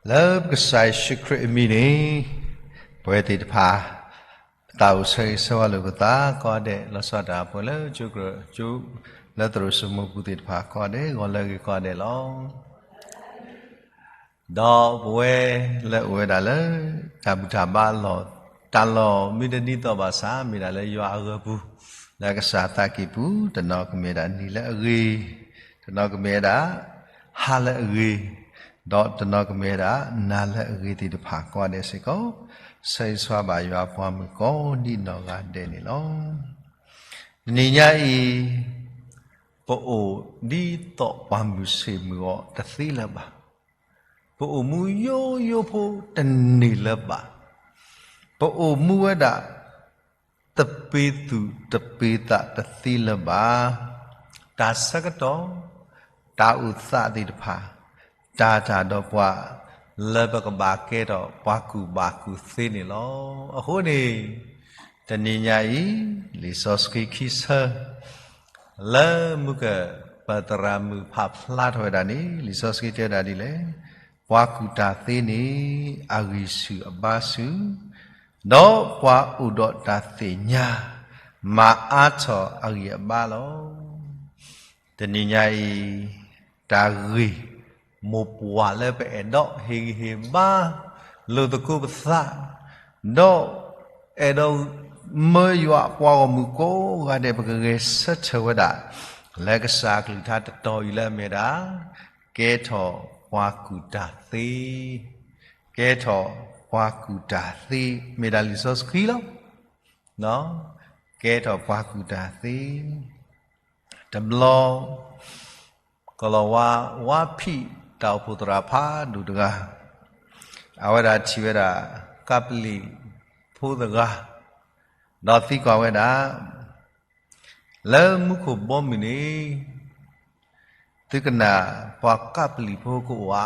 လၢပကစၢ်ယ့ၣ်ၡူးခရံာ်အမံၤန့ၣ်, ပဝဲသ့ၣ်တဖၣ် သးအိၣ်ဆၢဂ့ၤဆၢဝါလိာ်ပသးကိးဂၤဒဲး, လီၤဆီဒၣ်တၢ်ပှဲၤလၢကၠိကရၢၢ်ကၠိ, လၢသရိာ်စိမိပူၤသ့ၣ်တဖၣ်ကိးဂၤဒဲး, ဂီၤလၢအဂ့ၤကိးဂၤဒဲးလီၤ. ဒီးပဝဲလၢအိၣ်ဝဲဒၣ်လၢ တၢ်ဘူၣ်တၢ်ဘါအလီၢ်, တၢ်လီၢ်မ့ၢ်တဒ်သိးဘၣ်ဆၣ် မ့ၢ်ဒၣ်လၢယွၤအဂၢၤပူၤ, လၢကစၢ်သးကံၢ်ပူၤ, တနီၤကမ့ၢ်ဝဲဒၣ်နံၤလၢအဂ့ၤ, တနီၤကမ့ၢ်ဝဲဒၣ် ဟါလၢအဂ့ၤ, ဒီးတနီၤကမ့ၢ်ဝဲဒၣ် နၤလၢအဂ့ၤသ့ၣ်တဖၣ်ကိးဂၤဒဲးစ့ၢ်ကီး, ဆၢဂ့ၤဆၢဝါဘၣ်ယွၤပှၤမုၣ်ကိးဒံးနီၢ်ဂၤဒဲးန့ၣ်လီၤ. တနံၤညါအံၤ ပအိၣ်ဒ်သိးပှၤမုၢ်ဆ့ၣ်မုၢ်ဂီၤတသ့လၢၤဘၣ်. ပအိၣ်မူယိယိဖိတန့ၢ်လၢၤဘၣ်. ပအိၣ်မူဝဲဒၣ် တပ့ၤသူၣ်တပ့ၤသးတသ့လၢၤဘၣ်. တၢ်ဆၢကတီၢ်, တၢ်အိၣ်သးသ့ၣ်တဖၣ်, တၢ်တၢ်ဒီးပှၤ လၢပကဘၣ်ကဲထီၣ်ပှၤကူၣ်ဘၣ်ကူၣ်သ့န့ၣ်လီၤ. အဃိန့ၣ် တနံၤညါအံၤ လံာ်စီဆှံခံဆၢ လၢမုၢ်ကပၢၤသရၣ်မုၣ်ဖးဖျါထီၣ်ဝဲဒၣ်န့ၣ် လံာ်စီဆှံတဲဝဲဒၣ်ဒ်လဲၣ်, ပှၤကူၣ်တၢ်သ့န့ၣ် အဂံၢ်ဆူၣ်အဘါဆူၣ်, ဒီးပှၤအိၣ်ဒီးတၢ်သ့ၣ်ညါ မၤအါထီၣ်အဂံၢ်အဘါလီၤ. တနံၤညါအံၤ တၢ်ဂ့ၢ် မိၢ်ပှၢ်လၢပအဲၣ်ဒိးဟ့ၣ်ဂံၢ်ဟ့ၣ်ဘါ လိာ်သကိးပသး, ဒီးအဲၣ်ဒိးမၢယွၤပှၤဂီၢ်မုၢ်ကိးဂၤဒဲး ပကဂဲၤဆၢထၢၣ်ဝဲဒၣ် လၢကစၢ်အကလုၢ်ကထါတတီၤအံၤလၢအမ့ၢ်ဒၣ် ကဲထီၣ်ပှၤကူၣ်တၢ်သ့, ကဲထီၣ်ပှၤကူၣ်တၢ်သ့ မ့ၢ်ဒၣ်လံာ်စီဆှံလီၤ. ကဲထီၣ်ပှၤကူၣ်တၢ်သ့ တဘျီ ကလီၤဝါ ဝါဖံးတၢ်အိၣ်ဖှိၣ်သရၣ်ဖးဒိၣ်တဂၤ, အဝဲဒၣ်ထံၣ်ဝဲဒၣ် ကးပလံၣ်ဖိတဂၤ, ဒီးသံကွၢ်ဝဲဒၣ်, လၢမူခိၣ်ဘီမုၢ်န့ၣ် သုကနၣ်ပှၤကးပလံၣ်ဖိကအိၣ်ဧါ.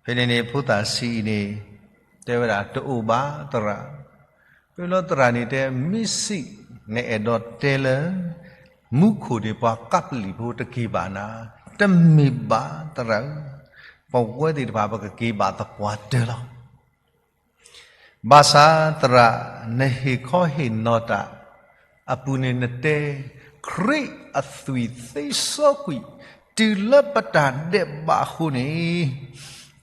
ဖဲန့ၣ်န့ၣ် ဖိသၣ်ဆံးအံၤန့ၣ် တဲဝဲဒၣ် တအိၣ်ဘၣ်သရၣ်, ဖဲလီၤသရၣ်န့ၣ်တဲ မ့ၢ်စံး နအဲၣ်ဒိးတဲလၢ မူခိၣ်န့ၣ် ပှၤကးပလံၣ်ဖိတက့ၤဘၣ်နၤ, တမ့ၢ်ဘၣ်သရၣ်ဧၢ, ပဝဲသ့ၣ်တဖၣ် ပကက့ၤဘၣ်သပှၢ်တၢၢ်လီၤ. ဘၣ်ဆၣ်သရၣ် နဟ့ၣ်ခီဟ့ၣ်နီၤတၢ်အပူၤန့ၣ် နတဲ ခရံာ်အသွံၣ်သ့စီကွံာ် တုၤလၢပတၢ်ဒဲးဘးအဃိန့ၣ်,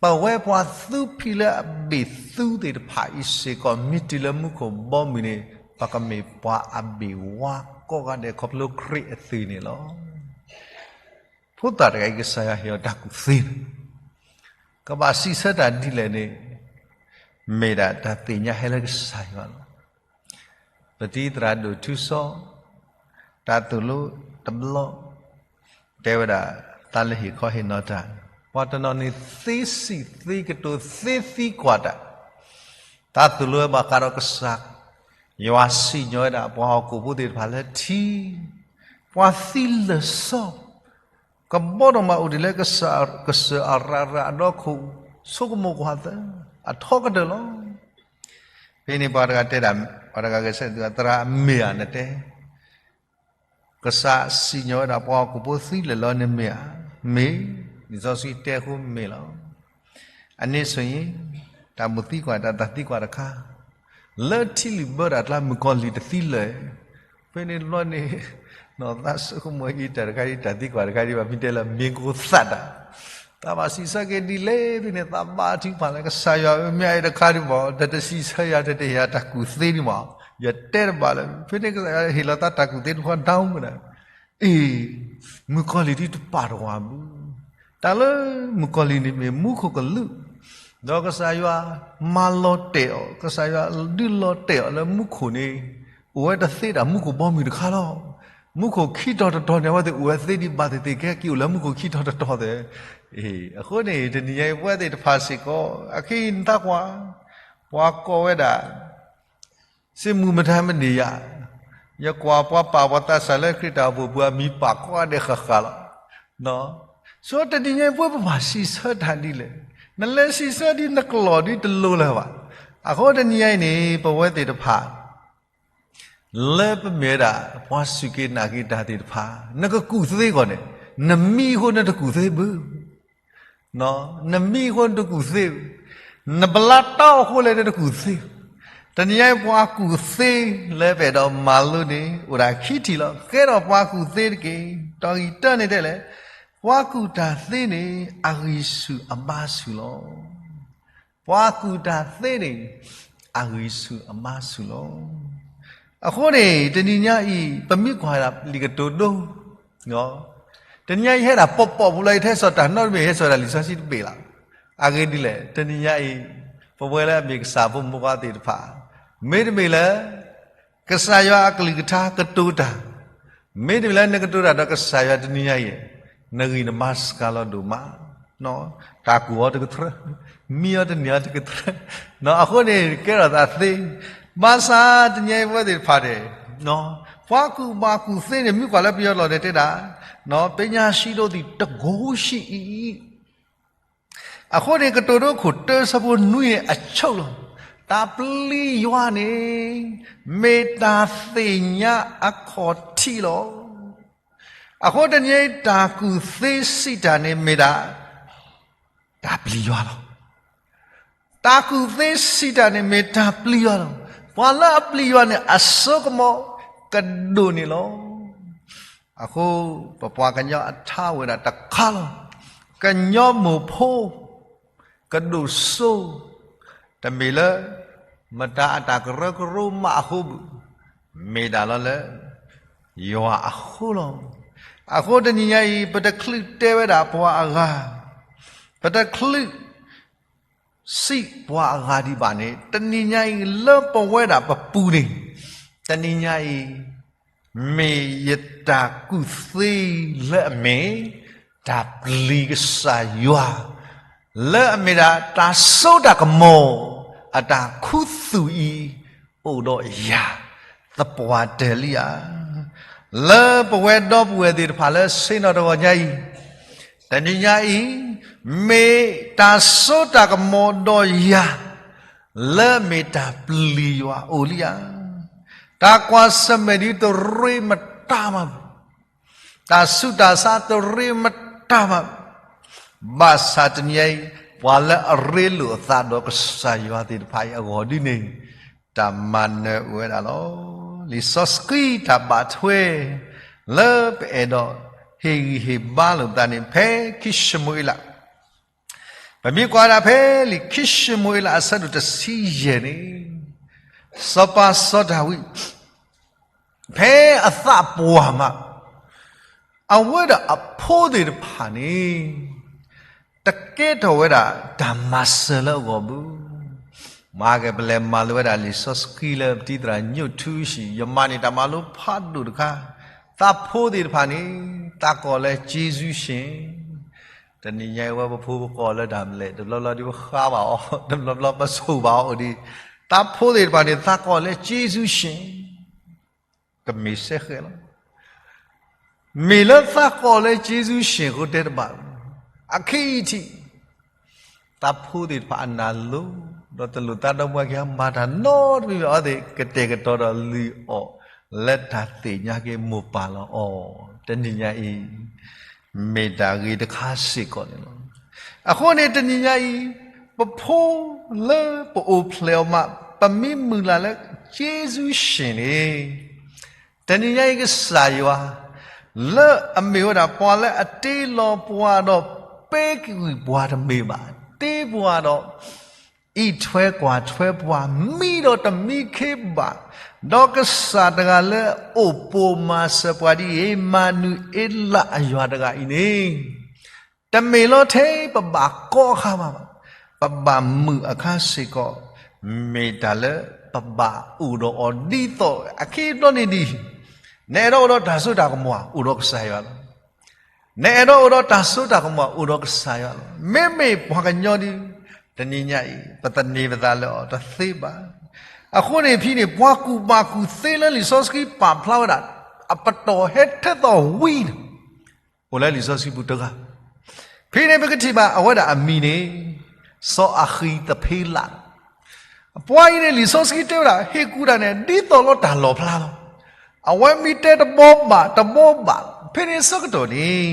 ပဝဲပှၤသူဖံးလၢအဘ့ၣ်သူသ့ၣ်တဖၣ်အံၤစ့ၢ်ကီး မ့ၢ်တုၤလၢမူခိၣ်ဘီမုၢ်န့ၣ် ပကမ့ၢ်ပှၤအဘ့ၣ်ဝါကိးဂၤဒဲး ခီဖျိခရံာ်အသွံၣ်န့ၣ်လီၤ. ဖိသၣ်တဂၤအံၤ ကစၢ်ယွၤဟ့ၣ်အီၤတၢ်ကူၣ်သ့န့ၣ်, ကဘၣ်စံးဆၢတၢ်ဒ်လဲၣ်န့ၣ်, မ့ၢ်ဒၣ်တၢ်သ့ၣ်ညါဟဲလၢကစၢ်ယွၤလီၤ. ပတံၤသရၣ်ဒိၣ်ထူစီ တၢ်သိၣ်လိတဘျီ တဲဝဲဒၣ် တၢ်လၢဟ့ၣ်ခီဟ့ၣ်နီၤတၢ်, ပှၤတနီၤန့ၣ်သ့စံးသ့ကတိၤသ့သံကွၢ်တၢ်, တၢ်သိၣ်လိဝဲဘၣ်ဃးဒီးကစၢ်, ယွၤစံၣ်ညီၣ်ဝဲဒၣ်ပှၤဟီၣ်ခိၣ်ဖိသ့ၣ်တဖၣ်လၢထံ, ပှၤသံလၢာ်စီ ကဘီဒီးမၤအိၣ်ဒံးလၢ ကစၢ်အရၤရၤအဒီခိၣ် ဆိကမိၣ်ကွၢ်သၢ အထီကတၢၢ်လီၤ. ဖဲန့ၣ်ပှၤတဂၤတဲဒၣ်, ပှၤတဂၤဂဲၤဆၢထၢၣ် သရၣ်မ့ၢ်ဧါ နတဲ, ကစၢ်စံၣ်ညီၣ်ဝဲဒၣ်ပှၤဟီၣ်ခိၣ်ဖိသံလၢာ်လီၤန့ၣ်မ့ၢ်ဧါ, မ့ၢ်, လံာ်စီဆှံတဲအဃိမ့ၢ်လီၤ. အန့ၣ်ဆိၣ်အံၤ တၢ်မိၣ်သံကွၢ်တၢ်သးသံကွၢ်တခါ, လၢထံလုၢ်ဘၢတၢ်ကျါ မုၣ်ကီၤလံၢ်တသံလၢာ်, ဖဲန့ၣ်တဘျီန့ၣ် နီၢ်သးဆိကမိၣ်အံၤ တၢ်တခါအံၤ တၢ်သံကွၢ်တခါဒ်ဘၣ် မ့ၢ်တဲလၢမ့ၢ်ကိသးတၢ်, တၢ်ဘၣ်စံးဆၢက့ၤဒ်လဲၣ် ဖဲန့ၣ်သးဘၣ်ထုကဖၣ်လၢကစၢ်ယွၤဧၢ မ့ၢ်အံၤတခါဒံးမး တၢ်တစံးဆၢယၤ တၢ်တဟ့ၣ်ယၤတၢ်ကူၣ်သ့ဒံးမး, ယတဲတဘၣ်လၢ ဖဲန့ၣ်ကစၢ်ယွၤဟ့ၣ်လီၤသးတၢ်ကူၣ်သ့တဖၣ်ဒၣ်မး အ့ၣ်, မုၣ်ကီၤလံၢ်ဒ်တပာ်တဝၤဘၣ်, တၢ်လၢမုၣ်ကီၤလံၢ်န့ၣ်မ့ၢ်မူခိၣ်ကလူး, ဒီးကစၢ်ယွၤမၤလီၤတဲာ်အီၤ, ကစၢ်ယွၤဒုးလီၤတဲာ်အီၤလၢမူခိၣ်န့ၣ် အိၣ်ဝဲတသ့ဒၣ်မူခိၣ်ဘီမုၢ်တခါလီၤ. မူခိၣ်ခံတီၤတတီၤန့ၣ် အဝဲသ့ၣ်အိၣ်ဝဲသ့ဒံးဘၣ်သ့ၣ်သ့ၣ် ကဟဲက့ၤအိၣ်လၢမူခိၣ်ခံတီၤတတီၤသ့ၣ်, အဃိန့ၣ် တနံၤညါအံၤ ပဝဲသ့ၣ်တဖၣ်စ့ၢ်ကီး အခဲအံၤနသးကွၢ်, ပှၤကိးဝဲဒၣ် စ့မူးမတၤမနုၤယၤ, ယကွၢ်ပှၤပာ်ပှၤသးစၢ်လၢခရံာ်တၢ်အိၣ်ဖှိၣ်ပူၤ အမံၤပာ်ကိးဂၤဒဲးဃၣ်ဃၣ်လီၤ. ဆိတနံၤညါအံၤ ပဝဲပဘၣ်စံးဆၢတၢ်ဒ်လဲၣ်, နလဲၤစံးဆၢဒ်နကျိာ်ဒ်တလိၤလၢၤဘၣ်. အဃိတနံၤညါအံၤန့ၣ် ပဝဲသ့ၣ်တဖၣ် လၢပမ့ၢ်ဝဲဒၣ် ပှၤစူၢ်က့ၤနာ်က့ၤတၢ်သ့ၣ်တဖၣ် နကကူၣ်သ့ကီးန့ၣ်, နမံအဃိနတကူၣ်သ့ဘၣ်. နမံအဃိနတကူၣ်သ့, နပလါတီအဃိလဲၣ်နတကူၣ်သ့. တနံၤညါအံၤပှၤကူၣ်သ့လၢပအဲၣ်ဒိးမၤလိန့ၣ် အိၣ်ဒၣ်ခံထံၣ်လီၤ. ကဲထီၣ်ပှၤကူၣ်သ့တက့ၢ်. တၢ်ဂ့ၢ်တၢန့ၣ်တဲလဲၣ်, ပှၤကူၣ်တၢ်သ့န့ၣ် အဂံၢ်ဆူၣ်အဘါဆူၣ်လီၤ. ပှၤကူၣ်တၢ်သ့န့ၣ် အဂံၢ်ဆူၣ်အဘါဆူၣ်လီၤ. အဃိန့ၣ် တနံၤညါအံၤ ပမ့ၢ်ကွၢ်ဒၣ်လံာ်ကတိၤဒိ တနံၤညါအံၤဟဲဒၣ်ပိာ်ပိာ်ပူၤလီၤ. ယတဟဲစိာ်တၢ်နီတမံၤ, ယဟဲစိာ်ဒၣ်လံာ်စီဆှံတဘ့ၣ်လီၤ. အဂ့ၢ်ဒ်လဲၣ်, တနံၤညါအံၤ ပဝဲလၢအမ့ၢ်ကစၢ်ဖိမုၣ်ဖိခွါသ့ၣ်တဖၣ်, မ့တမ့ၢ်လၢ ကစၢ်ယွၤအကလုၢ်ကထါကတိၤတၢ်, မ့တမ့ၢ်လၢနကတိၤတၢ်ဒီးကစၢ်ယွၤတနံၤညါအံၤ, နဂံၢ်နဘါစှၤလီၤဒိၣ်မး, တၢ်ကူၣ်အီၤတကတြၢ, မံအီၤတန့ၢ်အီၤတကတြၢ, အဃိန့ၣ် ကဲထီၣ်သးသ့, ဘၣ်ဆၣ်တနံၤညါအံၤပဝဲသ့ၣ်တဖၣ်န့ၣ် ပှၤကူၣ်ဘၣ်ကူၣ်သ့န့ၣ် မ့ၢ်ကွၢ်လၢပယီၤလီၢ်န့ၣ်တဲဒၣ်, ပညာရှိတော်သည် တစ်ကိုယ်ရှိ၏. အဃိန့ၣ် ကတိၤဒိခိၣ်တၢဆၢဖိနွံန့ၣ်အဆိၣ်လီၤ. တၢ်ပျံၤယွၤန့ၣ် မ့ၢ်တၢ်သ့ၣ်ညါအခီၣ်ထံးလီၤ. အဃိတနံၤအံၤ တၢ်ကူၣ်သ့စံးတၢ်န့ၣ်မ့ၢ်ဒၣ် တၢ်ပျံၤယွၤလီၤ. တၢ်ကူၣ်သ့စံးတၢ်န့ၣ် မ့ၢ်တၢ်ပျံၤယွၤလီၤ. ပှၤလၢအပျံၤယွၤန့ၣ် အစိကမီၤကဒိၣ်န့ၣ်လီၤ. အဃိ ပပှၤကညီအထါအိၣ်ဝဲဒၣ်တခါလီၤ. ကညီမိၢ်ဖိ ကဒိၣ်စိ တမ့ၢ်လၢ မတၤအတၢ်ကရၢကရိမးအဃိဘၣ်, မ့ၢ်ဒၣ်လီၤလၢ ယွၤအဃိလီၤ. အဃိတနံၤညါအံၤ ပတချုးတဲဝဲဒၣ်ပှၤအဂၤ, ပတချုး စံးပှၤအဂၤဒံးဘၣ်န့ၣ်, တနံၤညါအံၤလၢပဝဲဒၣ်ပပူၤန့ၣ်, တနံၤညါအံၤ မ့ၢ်ယတၢ်ကူၣ်သ့လၢအမ့ၢ် တၢ်ပျံၤကစၢ်ယွၤ, လၢအမ့ၢ်ဒၣ်တၢ်စိတၢ်ကမီၤ အတၢ်ခူသူၣ်အံၤ အိၣ်ဒီးယၤ သပှၢ်တၢၢ်လံဧါ. လၢပဝဲဒီပုၢ်ဝဲၢ်သ့ၣ်တဖၣ်လၢဆ့ၣ်နီၤတဂီၤညါအံၤ, တနံၤညါအံၤ မ့ၢ်တၢ်စိတၢ်ကမီၤဒီးယၤ လၢမ့ၢ်တၢ်ပျံၤယွၤအိၣ်လံဧါ. တၢ်ကွၢ်ဆၢၣ်မဲာ်ဒ်တရ့မတၤမး, တၢ်ဆူးတၢ်ဆါတရ့မတၤမး, ဘၣ်ဆၣ်တနံၤအံၤ ပှၤလၢအရ့လိာ်အသးဒီးကစၢ်ယွၤသ့ၣ်တဖၣ်အံၤအဂီၢ်ဒ်န့ၣ် တၢ်မၤနၢၤအိၣ်ဝဲဒၣ်လီၤ. လံာ်စီဆှံတၢ်ဘၣ်ထွဲ လၢပအဲၣ်ဒိးဟ့ၣ်ဂံၢ်ဟ့ၣ်ဘါလိာ်ပသးန့ၣ် ဖဲခံၡမူၤအ့လး, ပမ့ၢ်ကွၢ်ဒၣ်ဖဲလံာ်ခံၡမူၤအ့လးအဆၢဒိၣ်တဆံယဲၢ်န့ၣ်, စီၤပၤစီၤဒၤဝံး ဖဲအသးပှၢ်မး, အဝဲဒၣ်အဖိသ့ၣ်တဖၣ်န့ၣ် တကဲထီၣ်ဝဲဒၣ်တၢ်မၤစၢၤလၢအဂီၢ်ဘၣ်. မၤက့ၤ ပလဲၤမၤလိဝဲဒၣ်လံာ်စီဆှံလၢပတံၤသရၣ်ညိၣ်ထူဆံး, ယမၤန့ၢ်တၢ်မၤလိဖးဒိၣ်တခါ, သးဖိသ့ၣ်တဖၣ်န့ၣ် သးကိးလၢ ကျေးဇူးရှင်, တနံၤညါအံၤဝဲပဖိပကိးလၢတၢ်မနုၤလဲၣ်, တဘျီဘျီဒ်ပဃါဘၣ်အီၤ, တဘျီဘျီပဆိၣ်ဘၣ်အီၤဒ်, သးဖိသ့ၣ်တဖၣ်န့ၣ် သးကိးလၢ ကျေးဇူးရှင်, တမ့ၢ်စဲဃဲလီၤ. မ့ၢ်လၢသးကိးလၢ ကျေးဇူးရှင် အဃိတဲတဘၣ်, အခံအံၤထံး သးဖိသ့ၣ်တဖၣ်အနၢ်လိၤ, ဒီးတလိၣ်သးဒီပုၢ်ဝဲၢ်ခံဂၤမၤတၢ်နီတမံၤဘၣ်, အဝဲသ့ၣ်ကတဲာ်ကတီၤဒီးလုၢ်အီၣ် လၢတၢ်သ့ၣ်ညါက့ၤမိၢ်ပၢ်လီၤအီၤ, တနံၤညါအံၤ မ့ၢ်တၢ်ဂ့ၤတခါစ့ၢ်ကီးန့ၣ်လီၤ. အဃိန့ၣ်တနံၤညါအံၤ ပဖိလၢပအိၣ်ဖျဲၣ်အီၤမး, ပမ့ၢ်မုၢ်လၢ်လၢ ကျေးဇူးရှင် န့ၣ်, တနံၤညါအံၤကစၢ်ယွၤ လၢအမ့ၢ်ဝဲဒၣ်ပှၤလၢအတ့လီၤပှၤဒီးပဲကဝံၣ်ပှၤတမ့ၢ်ဘၣ်, တ့ပှၤဒီး အံးထွဲကွၢ်ထွဲပှၤ မံဒီးတမံခ့ဘၣ်, ဒီးကစၢ်တဂၤလၢအအိၣ်ပိာ်မၤစၢၤပှၤဒ်အံၤ မၤနူၤအ့လးအယွၤတဂၤအံၤန့ၣ်, တမ့ၢ်လီၤထဲပဘၣ်ကီအခါဘၣ်, ပဘၣ်မုာ်အခါစ့ၢ်ကီး, မ့ၢ်တၢ်လၢပဘၣ်အိၣ်ဒီးအီၤဒ်သိးအခံဘျီန့ၣ်ဒံး, နအဲၣ်ဒိးအိၣ်ဒီးတၢ်စိတၢ်ကမီၤ အိၣ်ဒီးကစၢ်ယွၤလီၤ. နအဲၣ်ဒိးအိၣ်ဒီးတၢ်စိတၢ်ကမီၤ အိၣ်ဒီးကစၢ်ယွၤလီၤ. မ့မ့ၢ်ပှၤကညီဒ် တနံၤညါအံၤ ပသန့ၤပသးလၢအီၤတသ့ဘၣ်. အဃိန့ၣ်ဖဲန့ၣ် ပှၤကူၣ်ဘၣ်ကူၣ်သ့လၢလံာ်စီဆှံပာ်ဖျါဝဲဒၣ် အပတီၢ်ဟဲထဲသိးဝံၤန့ၣ် အိၣ်လၢလံာ်စီဆှံပူၤတဂၤ, ဖဲန့ၣ်ပကထံၣ်ဘၣ်အဝဲဒၣ်အမံၤန့ၣ် စီၤအဃံသဖ့လး ပှၤအံၤန့ၣ် လံာ်စီဆှံတဲဝဲဒၣ် ဟ့ၣ်ကူၣ်တၢ်န့ၣ် ဒ်သိးလီၤတၢ်လီၣ်ဖျါလီၤ. အဝဲမ့ၢ်တဲတဘီဘၣ်တဘီဘၣ် ဖဲန့ၣ်ဆၢကတီၢ်န့ၣ်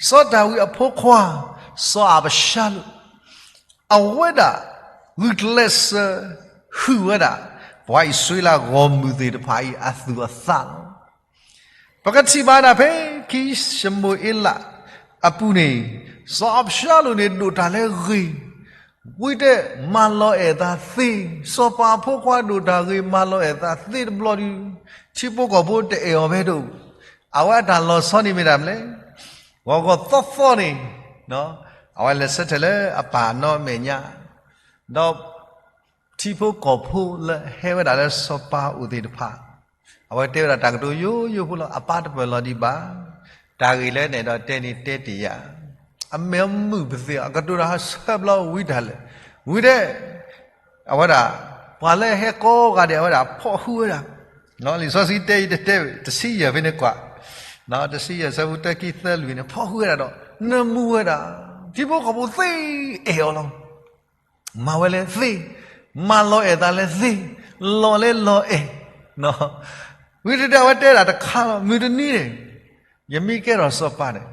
စီၤဒၤဝံးအဖိခွါ စီၤအၤဘၡါလိၣ် အဝဲဒၣ် ဂုာ်ကျဲးစၢး ဟုၣ်ဝဲဒၣ် ပှၤအံၣ်စရ့လးဂီၢ်မုၢ်သ့ၣ်တဖၣ်အံၤအသူၣ်အသးလီၤ. ပကထံၣ်ဘၣ်ဒၣ်ဖဲ ခံၡမူၤအ့လးအပူၤန့ၣ်, စီၤအၤဘၡါလိၣ်န့ၣ်ဒိၣ်တၢ်လၢဂ့ၤ, ဝံၤတဲမၤလီၤအဲၣ်သးသ့, စီၤပၤအဖိခွါဒိၣ်တၢ်ဂ့ၤ မၤလီၤအဲၣ်သးသ့တဘျီဒုး, ထံဖိကီၢ်ဖိတအဲၣ်အီၤဖဲဒိၣ်, အဝဲအတၢ်လီၤဆီန့ၣ်မ့ၢ်ဒၣ်မနုၤလဲၣ်. ဂီၤဂီၤသီသီန့ၣ် အဝဲလဲၤဆၢထၢၣ်လၢအပၢ်နီၢ်အမဲာ်ညါ, ဒီး ထံဖိကီၢ်ဖိလၢဟဲဝဲဒၣ်လၢစီၤပၤအိၣ်သ့ၣ်တဖၣ်, အဝဲတဲဝဲဒၣ်တၢ်ကတိၤယိယိဖိလီၤ. အပၢ်တပၢၢ်လီၤဒံးဘၣ်, တၢ်ဂ့ၢ်လၢန့ၣ်ဒီးတဲန့ၣ်တဲတ့ၢ်ယၤ, အမဲာ်မုာ်ပသ့ၣ် အကတိၤတၢ်ဟးဆၢဘျီဝံၤတၢ်လဲၣ်, ဝံၤဒီး အဝဲဒၣ် ပှၤလၢဟဲကိးဂၤဒဲး အဝဲဒၣ်ဖီၣ်ဃုာ်ဝဲဒၣ်, လံာ်စီဆှံတဲအံၤတတဲ တဆံယဲၢ်ဖဲန့ၣ်ကွၢ်, တဆံယဲၢ်ဆၢဖိတၢ ခံ သၢ လွံၢ်န့ၣ် ဖီၣ်ဃုာ်ဝဲဒၣ်ဒီး နၢမူဝဲဒၣ်, ထံဖိကီၢ်ဖိသ့အဲၣ်အီၤလီၤ. မၤဝဲလၢသ့, မၤလီၤအဲၣ်သးလၢသ့, လီၤလၢလီၤအဲၣ်, ဝံၤတတဲအဝဲတဲဒၣ်တခါလီၤ, မုၢ်တနံၤန့ၣ် ယမ့ၢ်ကဲထီၣ်စီၤပၤန့ၣ်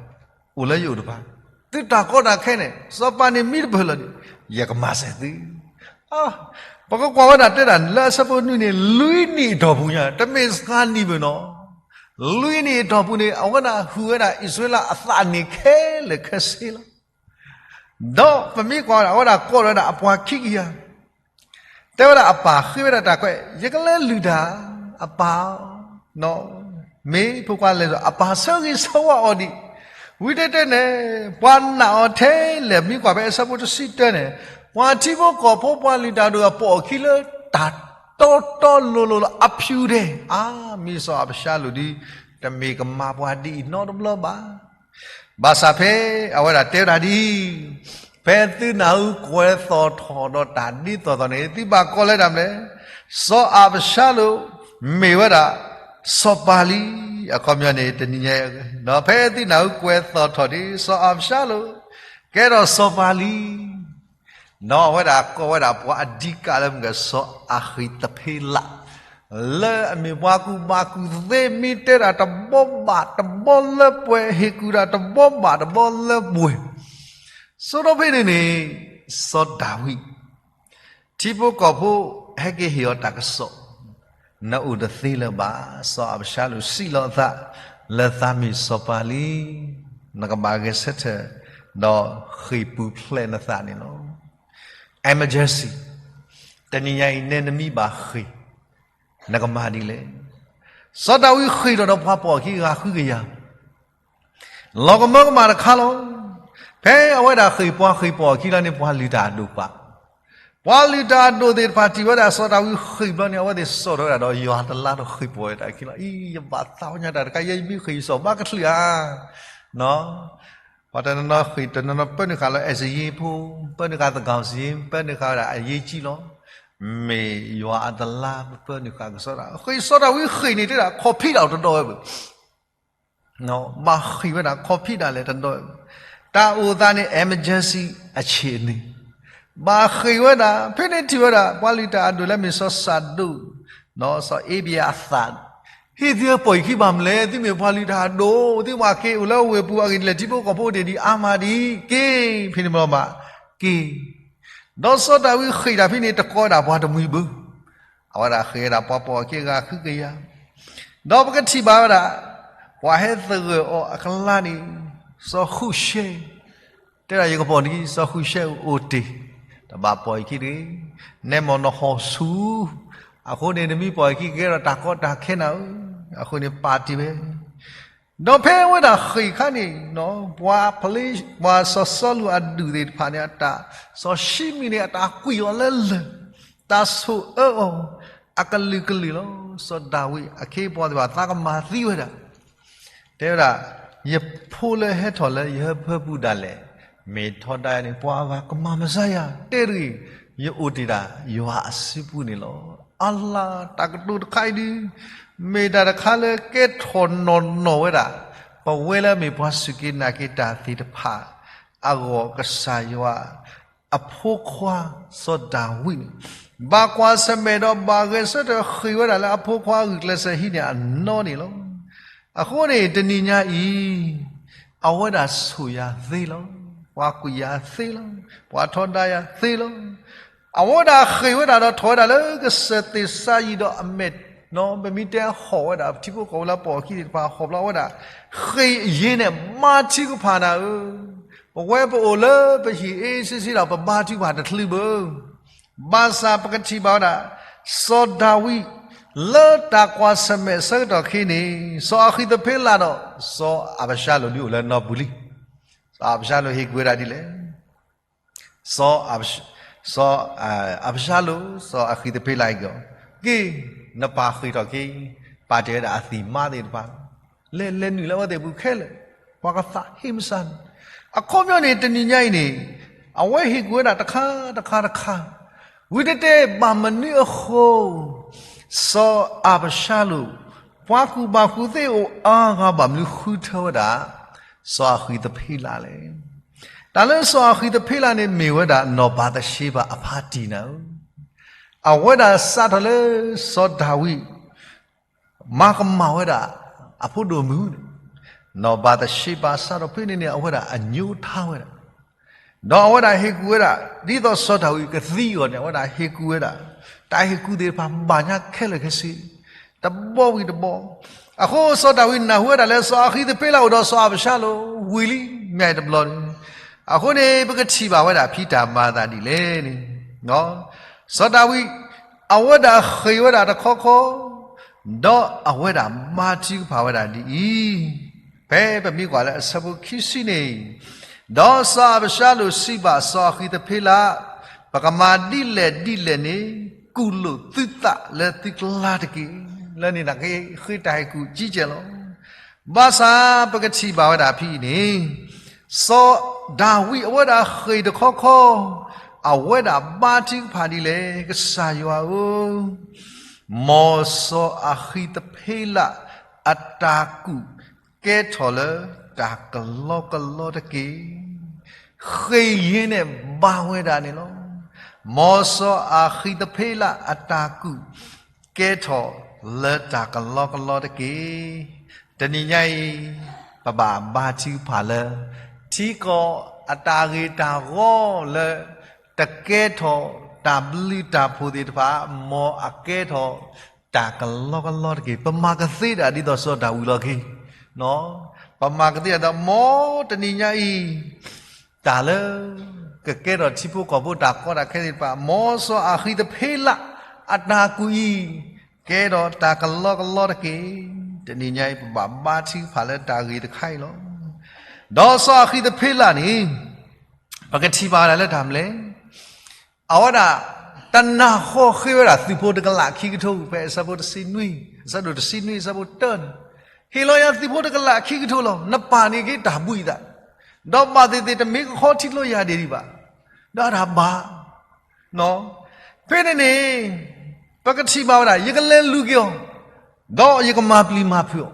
အိၣ်လၢယအိၣ်တဖၣ်, သုတၢ်ကီတၢ်ခဲန့ၣ် စီၤပၤန့ၣ်မ့ၢ်တပၢၢ်လီၤဒံး ယကမၤစၢၤသု. ပကကွၢ်ဝဲဒၣ်တဲဒၣ်လၢအဆၢဖိနွံန့ၣ် လွံၢ်နံၣ်အတီၢ်ပူၤညါ တမ့ၢ်စှၤနံၣ်ဘၣ်နီၤ, လွံၢ်နံၣ်အတီၢ်ပူၤန့ၣ် အဝဲဒၣ်ဟုၣ်ဝဲဒၣ်အံၣ်စရ့လးအသးန့ၣ်ခဲလၢာ်ခဲဆ့လီၤ. ဒီးပမ့ၢ်ကွၢ်ဝဲဒၣ် အဝဲဒၣ်ကိးဝဲဒၣ်အပှၤခံကယၤ, တဲဝဲဒၣ်အပၢ်ဃ့ဝဲဒၣ်တၢ်ကွဲး ယကလဲၤလုၢ်တၢ်, အပၢ်, မ့ၢ်ဖိခွါလဲၤဒီး အပၢ်ဆၢဂ့ၤဆၢဝါအီၤဒံး, ဝံၤတဲတဲန့ၣ် ပှၤနာ်အီၤထဲလဲၣ် မ့ၢ်ကွၢ်ဖဲအဆၢဖိတဆံတၢန့ၣ် ပှၤထံဖိကီၢ်ဖိပှၤလုၢ်တၢ်ဒိၣ်အပိာ်အခံလၢ တၢ်တီတီလိၤလိၤလၢအဖၠူၣ်ဒဲး, အါ မ့ၢ်စီၤအၤဘၡါလိၣ်ဒုး တမ့ၢ်ကမၤပှၤဒ်အံၤနီတဘျီဘၣ်. ဘၣ်ဆၣ်ဖဲအဝဲဒၣ်တဲဝဲဒၣ်ဒ်အံၤ, ဖဲသုနၢ်ဟူကွဲးသီၣ်ထီၣ်ဒီးတၢ်ဒ်သိးသိးန့ၣ် သုဘၣ်ကိးလၢတၢ်မနုၤလဲၣ်, စီၤအၤဘၡါလိၣ် မ့ၢ်ဝဲဒၣ် စီၤပၤလံ. အခီပညီန့ၣ် တနံၤညါအံၤ ဒီးဖဲသုနၢ်ဟူကွဲးသီၣ်ထီၣ်ဒ် စီၤအၤဘၡါလိၣ် ကဲထီၣ်စီၤပၤလံ ဒီးအဝဲဒၣ်ကိးဝဲဒၣ်ပှၤအဓိကလၢမုၢ်ကစီၤအဃံးသဖ့လး, လၢအမ့ၢ်ပှၤကူၣ်ဘၣ်ကူၣ်သ့ မ့ၢ်တဲတၢ်တဘီဘၣ်တဘီလၢပှဲၤ ဟ့ၣ်ကူၣ်တၢ်တဘီဘၣ်တဘီလၢပှဲၤ, ဆိဒီးဖဲန့ၣ်န့ၣ် စီၤဒၤဝံး ထံဖိကီၢ်ဖိဟဲက့ၤဟ့ၣ်အီၤတၢ်ကစီၣ်, နအိၣ်တသ့လၢၤဘၣ်. စီၤအၤဘၡါလိၣ်စံးလီၤအသး လၢသးမ့ၢ်စီၤပၤလံ, နကဘၣ်ဂဲၤဆၢထၢၣ် ဒီးဃ့ၢ်ပူၤဖျဲးနသးန့ၣ်လီၤ. Emergency, တနံၤညါအံၤ နဲနမ့ၢ်ဘၣ်ဃ့ၢ် နကမၤဒ်လဲၣ်. စီၤဒၤဝံးဃ့ၢ်ထီၣ်ဒီးပှၤပိာ်အခံဂၤဃုကယၤ လီၤကမၢကမၣ်တခါလီၤ. ဖဲအဝဲဒၣ်ဃ့ၢ်ပှၤဃ့ၢ်ပိာ်အခံလီၤန့ၣ် ပှၤလုၢ်တၢ်အဒိၣ်ပှၤ, ပှၤလုၢ်တၢ်အဒိၣ်သ့ၣ်တဖၣ်ထံၣ်ဝဲဒၣ်စီၤဒၤဝံးဃ့ၢ်ဘျီန့ၣ် အဝဲသ့ၣ်စိာ်ထီၣ်ဝဲဒၣ်ဒီးယွၤတလါဒီးဃ့ၢ်ပိာ်ဝဲဒၣ်အခံလီၤ. အံၤ ယဘၣ်သးပညါတၢ်တခါ ယဲယမ့ၢ်ဃ့ၢ်ယစိာ်ဘၣ်ကချုးဧါ. ပှၤတနီၤနီၤဃ့ၢ်တနီၤနီၤပၢနုာ်ဃာ်လၢ အဲၣ်စယ့ဖိ, ပၢနုာ်ဃာ်သကီၢ်စယ့, ပၢနုာ်ဃာ်ဝဲဒၣ်အယ့ကံလီၤ. မ့ၢ်ယွၤအတလါပပၢနုာ်ဃာ်ကစီဒီ, ဃ့ၢ်စီၤဒၤဝံးဃ့ၢ်န့ၣ်တဲဒၣ် ခီၣ်ဖံးဒၣ်တဒီးဝဲဘၣ် ဘၣ်ဃ့ၢ်ဝဲဒၣ်ခီၣ်ဖံးဒၣ်လဲာ်တဒီး, တၢ်အိၣ်သးန့ၣ် emergency အဆ့ၣ်န့ၣ်, ဘၣ်ဃ့ၢ်ဝဲဒၣ် ဖဲန့ၣ်ထံၣ်ဝဲဒၣ် ပှၤလုၢ်တၢ်အဒိၣ်လၢမ့ၢ်စီၤစၤဒိၣ်, စီၤအ့ဘံယၤအသၣ်, ဟ့ၣ်သုပိာ်ယခံဘၣ်မနုၤလဲၣ်, သုမ့ၢ်ပှၤလုၢ်တၢ်အဒိၣ်, သုမ့ၢ်က့ၤအိၣ်လၢဝ့ၢ်ပူၤအဂ့ၢ်ဒ်လဲၣ် ထံဖိကီၢ်ဖိအိၣ်တ့ၢ်ဒံးအါမးဒံး, က့ၤ ဖဲန့ၣ်ဘျီဘၣ်, က့ၤ ဒီးစီၤဒၤဝံးဃ့ၢ်တၢ်ဖဲန့ၣ် တကိးဝဲဒၣ်ပှၤတမှံၤဘၣ်, အဝဲဒၣ်ဃ့ၢ်ဝဲဒၣ်ပှၤပိာ်အခံဂၤဃုကယၤ, ဒီးပကထံၣ်ဘၣ်ဝဲဒၣ် ပှၤဟဲသဂၢၢ်အီၤအကျါန့ၣ် စီၤဃုၣ်ရှဲ, တဲဒၣ်ယကပိာ်နခံ စီၤဃုၣ်ရှဲအိၣ်တ့ၢ်, တဘၣ်ပိာ်အခံတဂ့ၤ, နဲမ့ၢ်နဟီၣ်ဆူၣ်, အဃိန့ၣ် နမ့ၢ်ပိာ်အခံကဲထီၣ်တၢ်ကီတၢ်ခဲနၤဧၢ, အဃိန့ၣ်ပာ်တ့ၢ်ဝဲ ဒီးဖဲအဝဲဒၣ်ဃ့ၢ်အခါန့ၣ် ပှၤ ပှၤစီၤစီလူးအဒူၣ်သ့ၣ်တဖၣ်န့ၣ် အတၢ် စီၤၡံမံၣ်န့ၣ် အတၢ်ကွံာ်အီၤလၢလၢၢ်, တၢ်ဆိၣ်အၢအီၤ အကလုာ်ကလုာ်လီၤ. စီၤဒၤဝံးအခ့အပှၤသ့ၣ်တဖၣ် သးကမၤသံဝဲဒၣ် တဲဝဲဒၣ်, ယဖိလၢဟဲထီၣ်လၢယဟၢဖၢပူၤဒၣ်လဲာ်, မ့ၢ်ထီဒါယၤန့ၣ် ပှၤအဂၤကမၤမၢၤယၤ, တဲတဂ့ၤ, ယအိၣ်တ့ၢ်ဒၣ်ယွၤအစုပူၤန့ၣ်လီၤ. အလၤ တၢ်ကတိၤတခါအံၤဒုး မ့ၢ်တၢ်တခါလၢကဲထီၣ်နီၢ်နီၢ်ဝဲဒၣ် ပဝဲလၢအမ့ၢ်ပှၤစူၢ်က့ၤနာ်က့ၤတၢ်သ့ၣ်တဖၣ်အဂီၢ် ကစၢ်ယွၤအဖိခွါစီၤဒၤဝံးန့ၣ် ဘၣ်ကွၢ်ဆၢၣ်မဲာ်ဒီးဘၣ်ဂဲၤဆၢထၢၣ်ဃ့ၢ်ဝဲဒၣ်လၢအဖိခွါအဂုာ်ကျဲးစၢးဟံးန့ၢ်အနီၢ်န့ၣ်လီၤ. အဃိန့ၣ် တနံၤညါအံၤ အဝဲဒၣ်ဆိၣ်ယၤသ့လီၤ. ပှၤကွံာ်ယၤသ့လီၤ, ပှၤထီဒါယၤသ့လီၤ. အဝဲဒၣ်ဃ့ၢ်ဝဲဒၣ်ဒီးထီၣ်ဝဲဒၣ်လၢကစၢၢ်သ့ၣ်စၤယံးဒီးအမဲာ်, ပမ့ၢ်တဲဟီၣ်ဝဲဒၣ် ထံဖိကီၢ်ဖိလၢပှၤအခံသ့ၣ်တဖၣ်ဟီၣ်ဖျါဝဲဒၣ်, ဃ့ၢ်အယ့န့ၣ် ဘါထုကဖၣ်နၤဧၢ, ပဝဲပအိၣ်လၢပဟံၣ်အ့စ့စ့ဒီး ပဘါထုကဖၣ်တချုးဘၣ်. ဘၣ်ဆၣ်ပကထံၣ်ဘၣ်ဝဲဒၣ် စီၤဒၤဝံး လၢတၢ်ကွၢ်ဆၢၣ်မဲာ်အဆၢကတီၢ်ခဲအံၤန့ၣ် စီၤအဃံးသဖ့လးဒီး စီၤအၤဘၡါလိၣ်ဒုးအိၣ်လၢနီၢ်ပူၤလံ. စီၤအၤဘၡါလိၣ်ဟ့ၣ်ကူၣ်ဝဲဒၣ်ဒ်လဲၣ်. စီၤအၤဘၡါလိၣ်, စီၤအဃံးသဖ့လးဟ့ၣ်ကူၣ်, က့ၤ, နပၢ်ဃ့ၢ်ထီၣ်က့ၤ, ပာ်တ့ၢ်ဝဲဒၣ်အသံၣ်မါသ့ၣ်တဖၣ်, လဲၤလဲၤနုာ်လၢအဝဲသ့ၣ်အပူၤခဲလၢာ်, ပှၤကသးဟ့မစၢ်န့ၣ်. အခီပညီန့ၣ် တနံၤညါအံၤန့ၣ် အဝဲဟ့ၣ်ကူၣ်ဝဲဒၣ်တခါတခါတခါ, ဝံၤတတဲဘၣ်မနုၤအဃိ စီၤအၤဘၡါလိၣ် ပှၤကူၣ်ဘၣ်ကူၣ်သ့အိၣ်အါဂၤဘၣ်မနုၤဃုထၢဝဲဒၣ် စီၤအဃံးသဖ့လးလဲၣ်. တၢ်လၢစီၤအဃံးသဖ့လးန့ၣ် မ့ၢ်ဝဲဒၣ်နီၢ်ဘၤသရှ့ဘၤအဖါတံၢ်နၤဧၢ, အဝဲဒၣ်စးထီၣ်လၢစီၤဒၤဝံး မၤကမၣ်ဝဲဒၣ် အဖိဒိၣ်မုၣ်န့ၣ်, နီၢ်ဘၤသရှ့ဘၤစးထီၣ်ဖဲန့ၣ်န့ၣ် အဝဲဒၣ်အညိထါဝဲဒၣ်, ဒီးအဝဲဒၣ်ဟ့ၣ်ကူၣ်ဝဲဒၣ် ဒ်သိးစီၤဒၤဝံးကသံအီၤန့ၣ် အဝဲဒၣ်ဟ့ၣ်ကူၣ်ဝဲဒၣ် တၢ်ဟ့ၣ်ကူၣ်သ့ၣ်တဖၣ်ဘၣ်ညါခဲလၢာ်ခဲဆ့ တဘီဝံၤတဘီ. အဃိစီၤဒၤဝံးနၢ်ဟူဝဲဒၣ်လၢစီၤအဃံးသဖ့လးအိၣ်ဒီးစီၤအၤဘၡါလိၣ်ဝံၤလံ မ့ၢ်တဘျီန့ၣ်, အဃိန့ၣ် ပကထံၣ်ဘၣ်ဝဲဒၣ်ဖံတၢ်မၤအသးဒ်လဲၣ်န့ၣ်, စီၤဒၤဝံး အဝဲဒၣ်ဃ့ၢ်ဝဲဒၣ်တခီခီ, ဒီးအဝဲဒၣ်ဘါထုကဖၣ်ဝဲဒၣ်ဒ်အံၤ, ဖဲပမ့ၢ်ကွၢ်လၢအဆၢဖိခံဆံန့ၣ်, ဒီးစီၤအၤဘၡါလိၣ်စံးဘၣ်စီၤအဃံးသဖ့လး, ပကမၤဒ်လဲၣ်ဒ်လဲၣ်န့ၣ် ကူၣ်လိာ်သုသးလၢသုကျါတက့ၢ်. လၢန့ၣ်န့ၣ် ဃ့တၢ်ဟ့ၣ်ကူၣ်ကံကဲလီၤ. ဘၣ်ဆၣ်ပကထံၣ်ဘၣ်ဝဲဒၣ်ဖဲအံၤန့ၣ်, စီၤဒၤဝံးအဝဲဒၣ်ဃ့ၢ်တခီခီ, အဝဲဒၣ်ဘါထုကဖၣ်ဒ်လဲၣ်, ကစၢ်ယွၤဧၢ, မ်စီၤအဃံးသဖ့လးအတၢ်ကူၣ်ကဲထီၣ်လၢတၢ်ကလီကလီတက့ၢ်. ဃ့ၢ်ယ့ၤန့ၣ်ဘါဝဲဒၣ်န့ၣ်လီၤ. မ်စီၤအဃံးသဖ့လးအတၢ်ကူၣ်ကဲထီၣ်လၢတၢ်ကလီကလီတက့ၢ်. တနံၤညါအံၤ ပဘၣ်ဘါထုကဖၣ်လၢ ထံကီၢ်အတၢ်ဂ့ၤတၢ်ဂီၤလၢ တကဲထီၣ်တၢ်ဘျုးတၢ်ဖှိၣ်သ့ၣ်တဖၣ် မ်အကဲထီၣ်တၢ်ကလီကလီတက့ၢ်. ပမၤကသ့ဒၣ်ဒ်သိးစီၤဒၤဝံးလီၤက့ၤ. ပမၤကသ့ဒၣ်ဒီး မ်တနံၤညါအံၤ တၢ်လၢ ကကဲထီၣ်ထံဖိကီၢ်ဖိတၢ်ကီတၢ်ခဲသ့ၣ်တဖၣ် မ်စီၤအဃံးသဖ့လးအတၢ်ကူၣ်အံၤ ကဲထီၣ်တၢ်ကလီကလီတက့ၢ်. တနံၤညါအံၤ ပဘၣ်ဘါထုကဖၣ်လၢတၢ်ဂ့ၤတခါအံၤလီၤ. ဒီးစီၤအဃံးသဖ့လးန့ၣ် ပကထံၣ်ဘၣ်ဝဲဒၣ်လၢတၢ်မနုၤလဲၣ်. အဝဲဒၣ် တနၢ်ဃီဃ့ဝဲဒၣ်သုးဖိတကလးခံကထိ ဖဲအဆၢဖိတဆံနွံ, အဆၢဒိၣ်တဆံနွံ အဆၢဖိတၢန့ၣ်, ဟ့ၣ်လီၤယၤသုးဖိတကလးခံကထိလီၤ. နပာ်န့ၢ်က့ၤတၢ်ဘှံးအသး, ဒီးဘၣ်သ့ၣ်သ့ၣ်တမ့ၢ်ကခီထံကျိယၤဒ်ဒံးဘၣ်, ဒီးတၢ်ဘၣ် ဖဲန့ၣ်န့ၣ် ပကထံၣ်ဘၣ်ဝဲဒၣ် ယကလဲၤလူၤက့ၤအီၤ, ဒီးယကမၤပျံၤမၤဖုး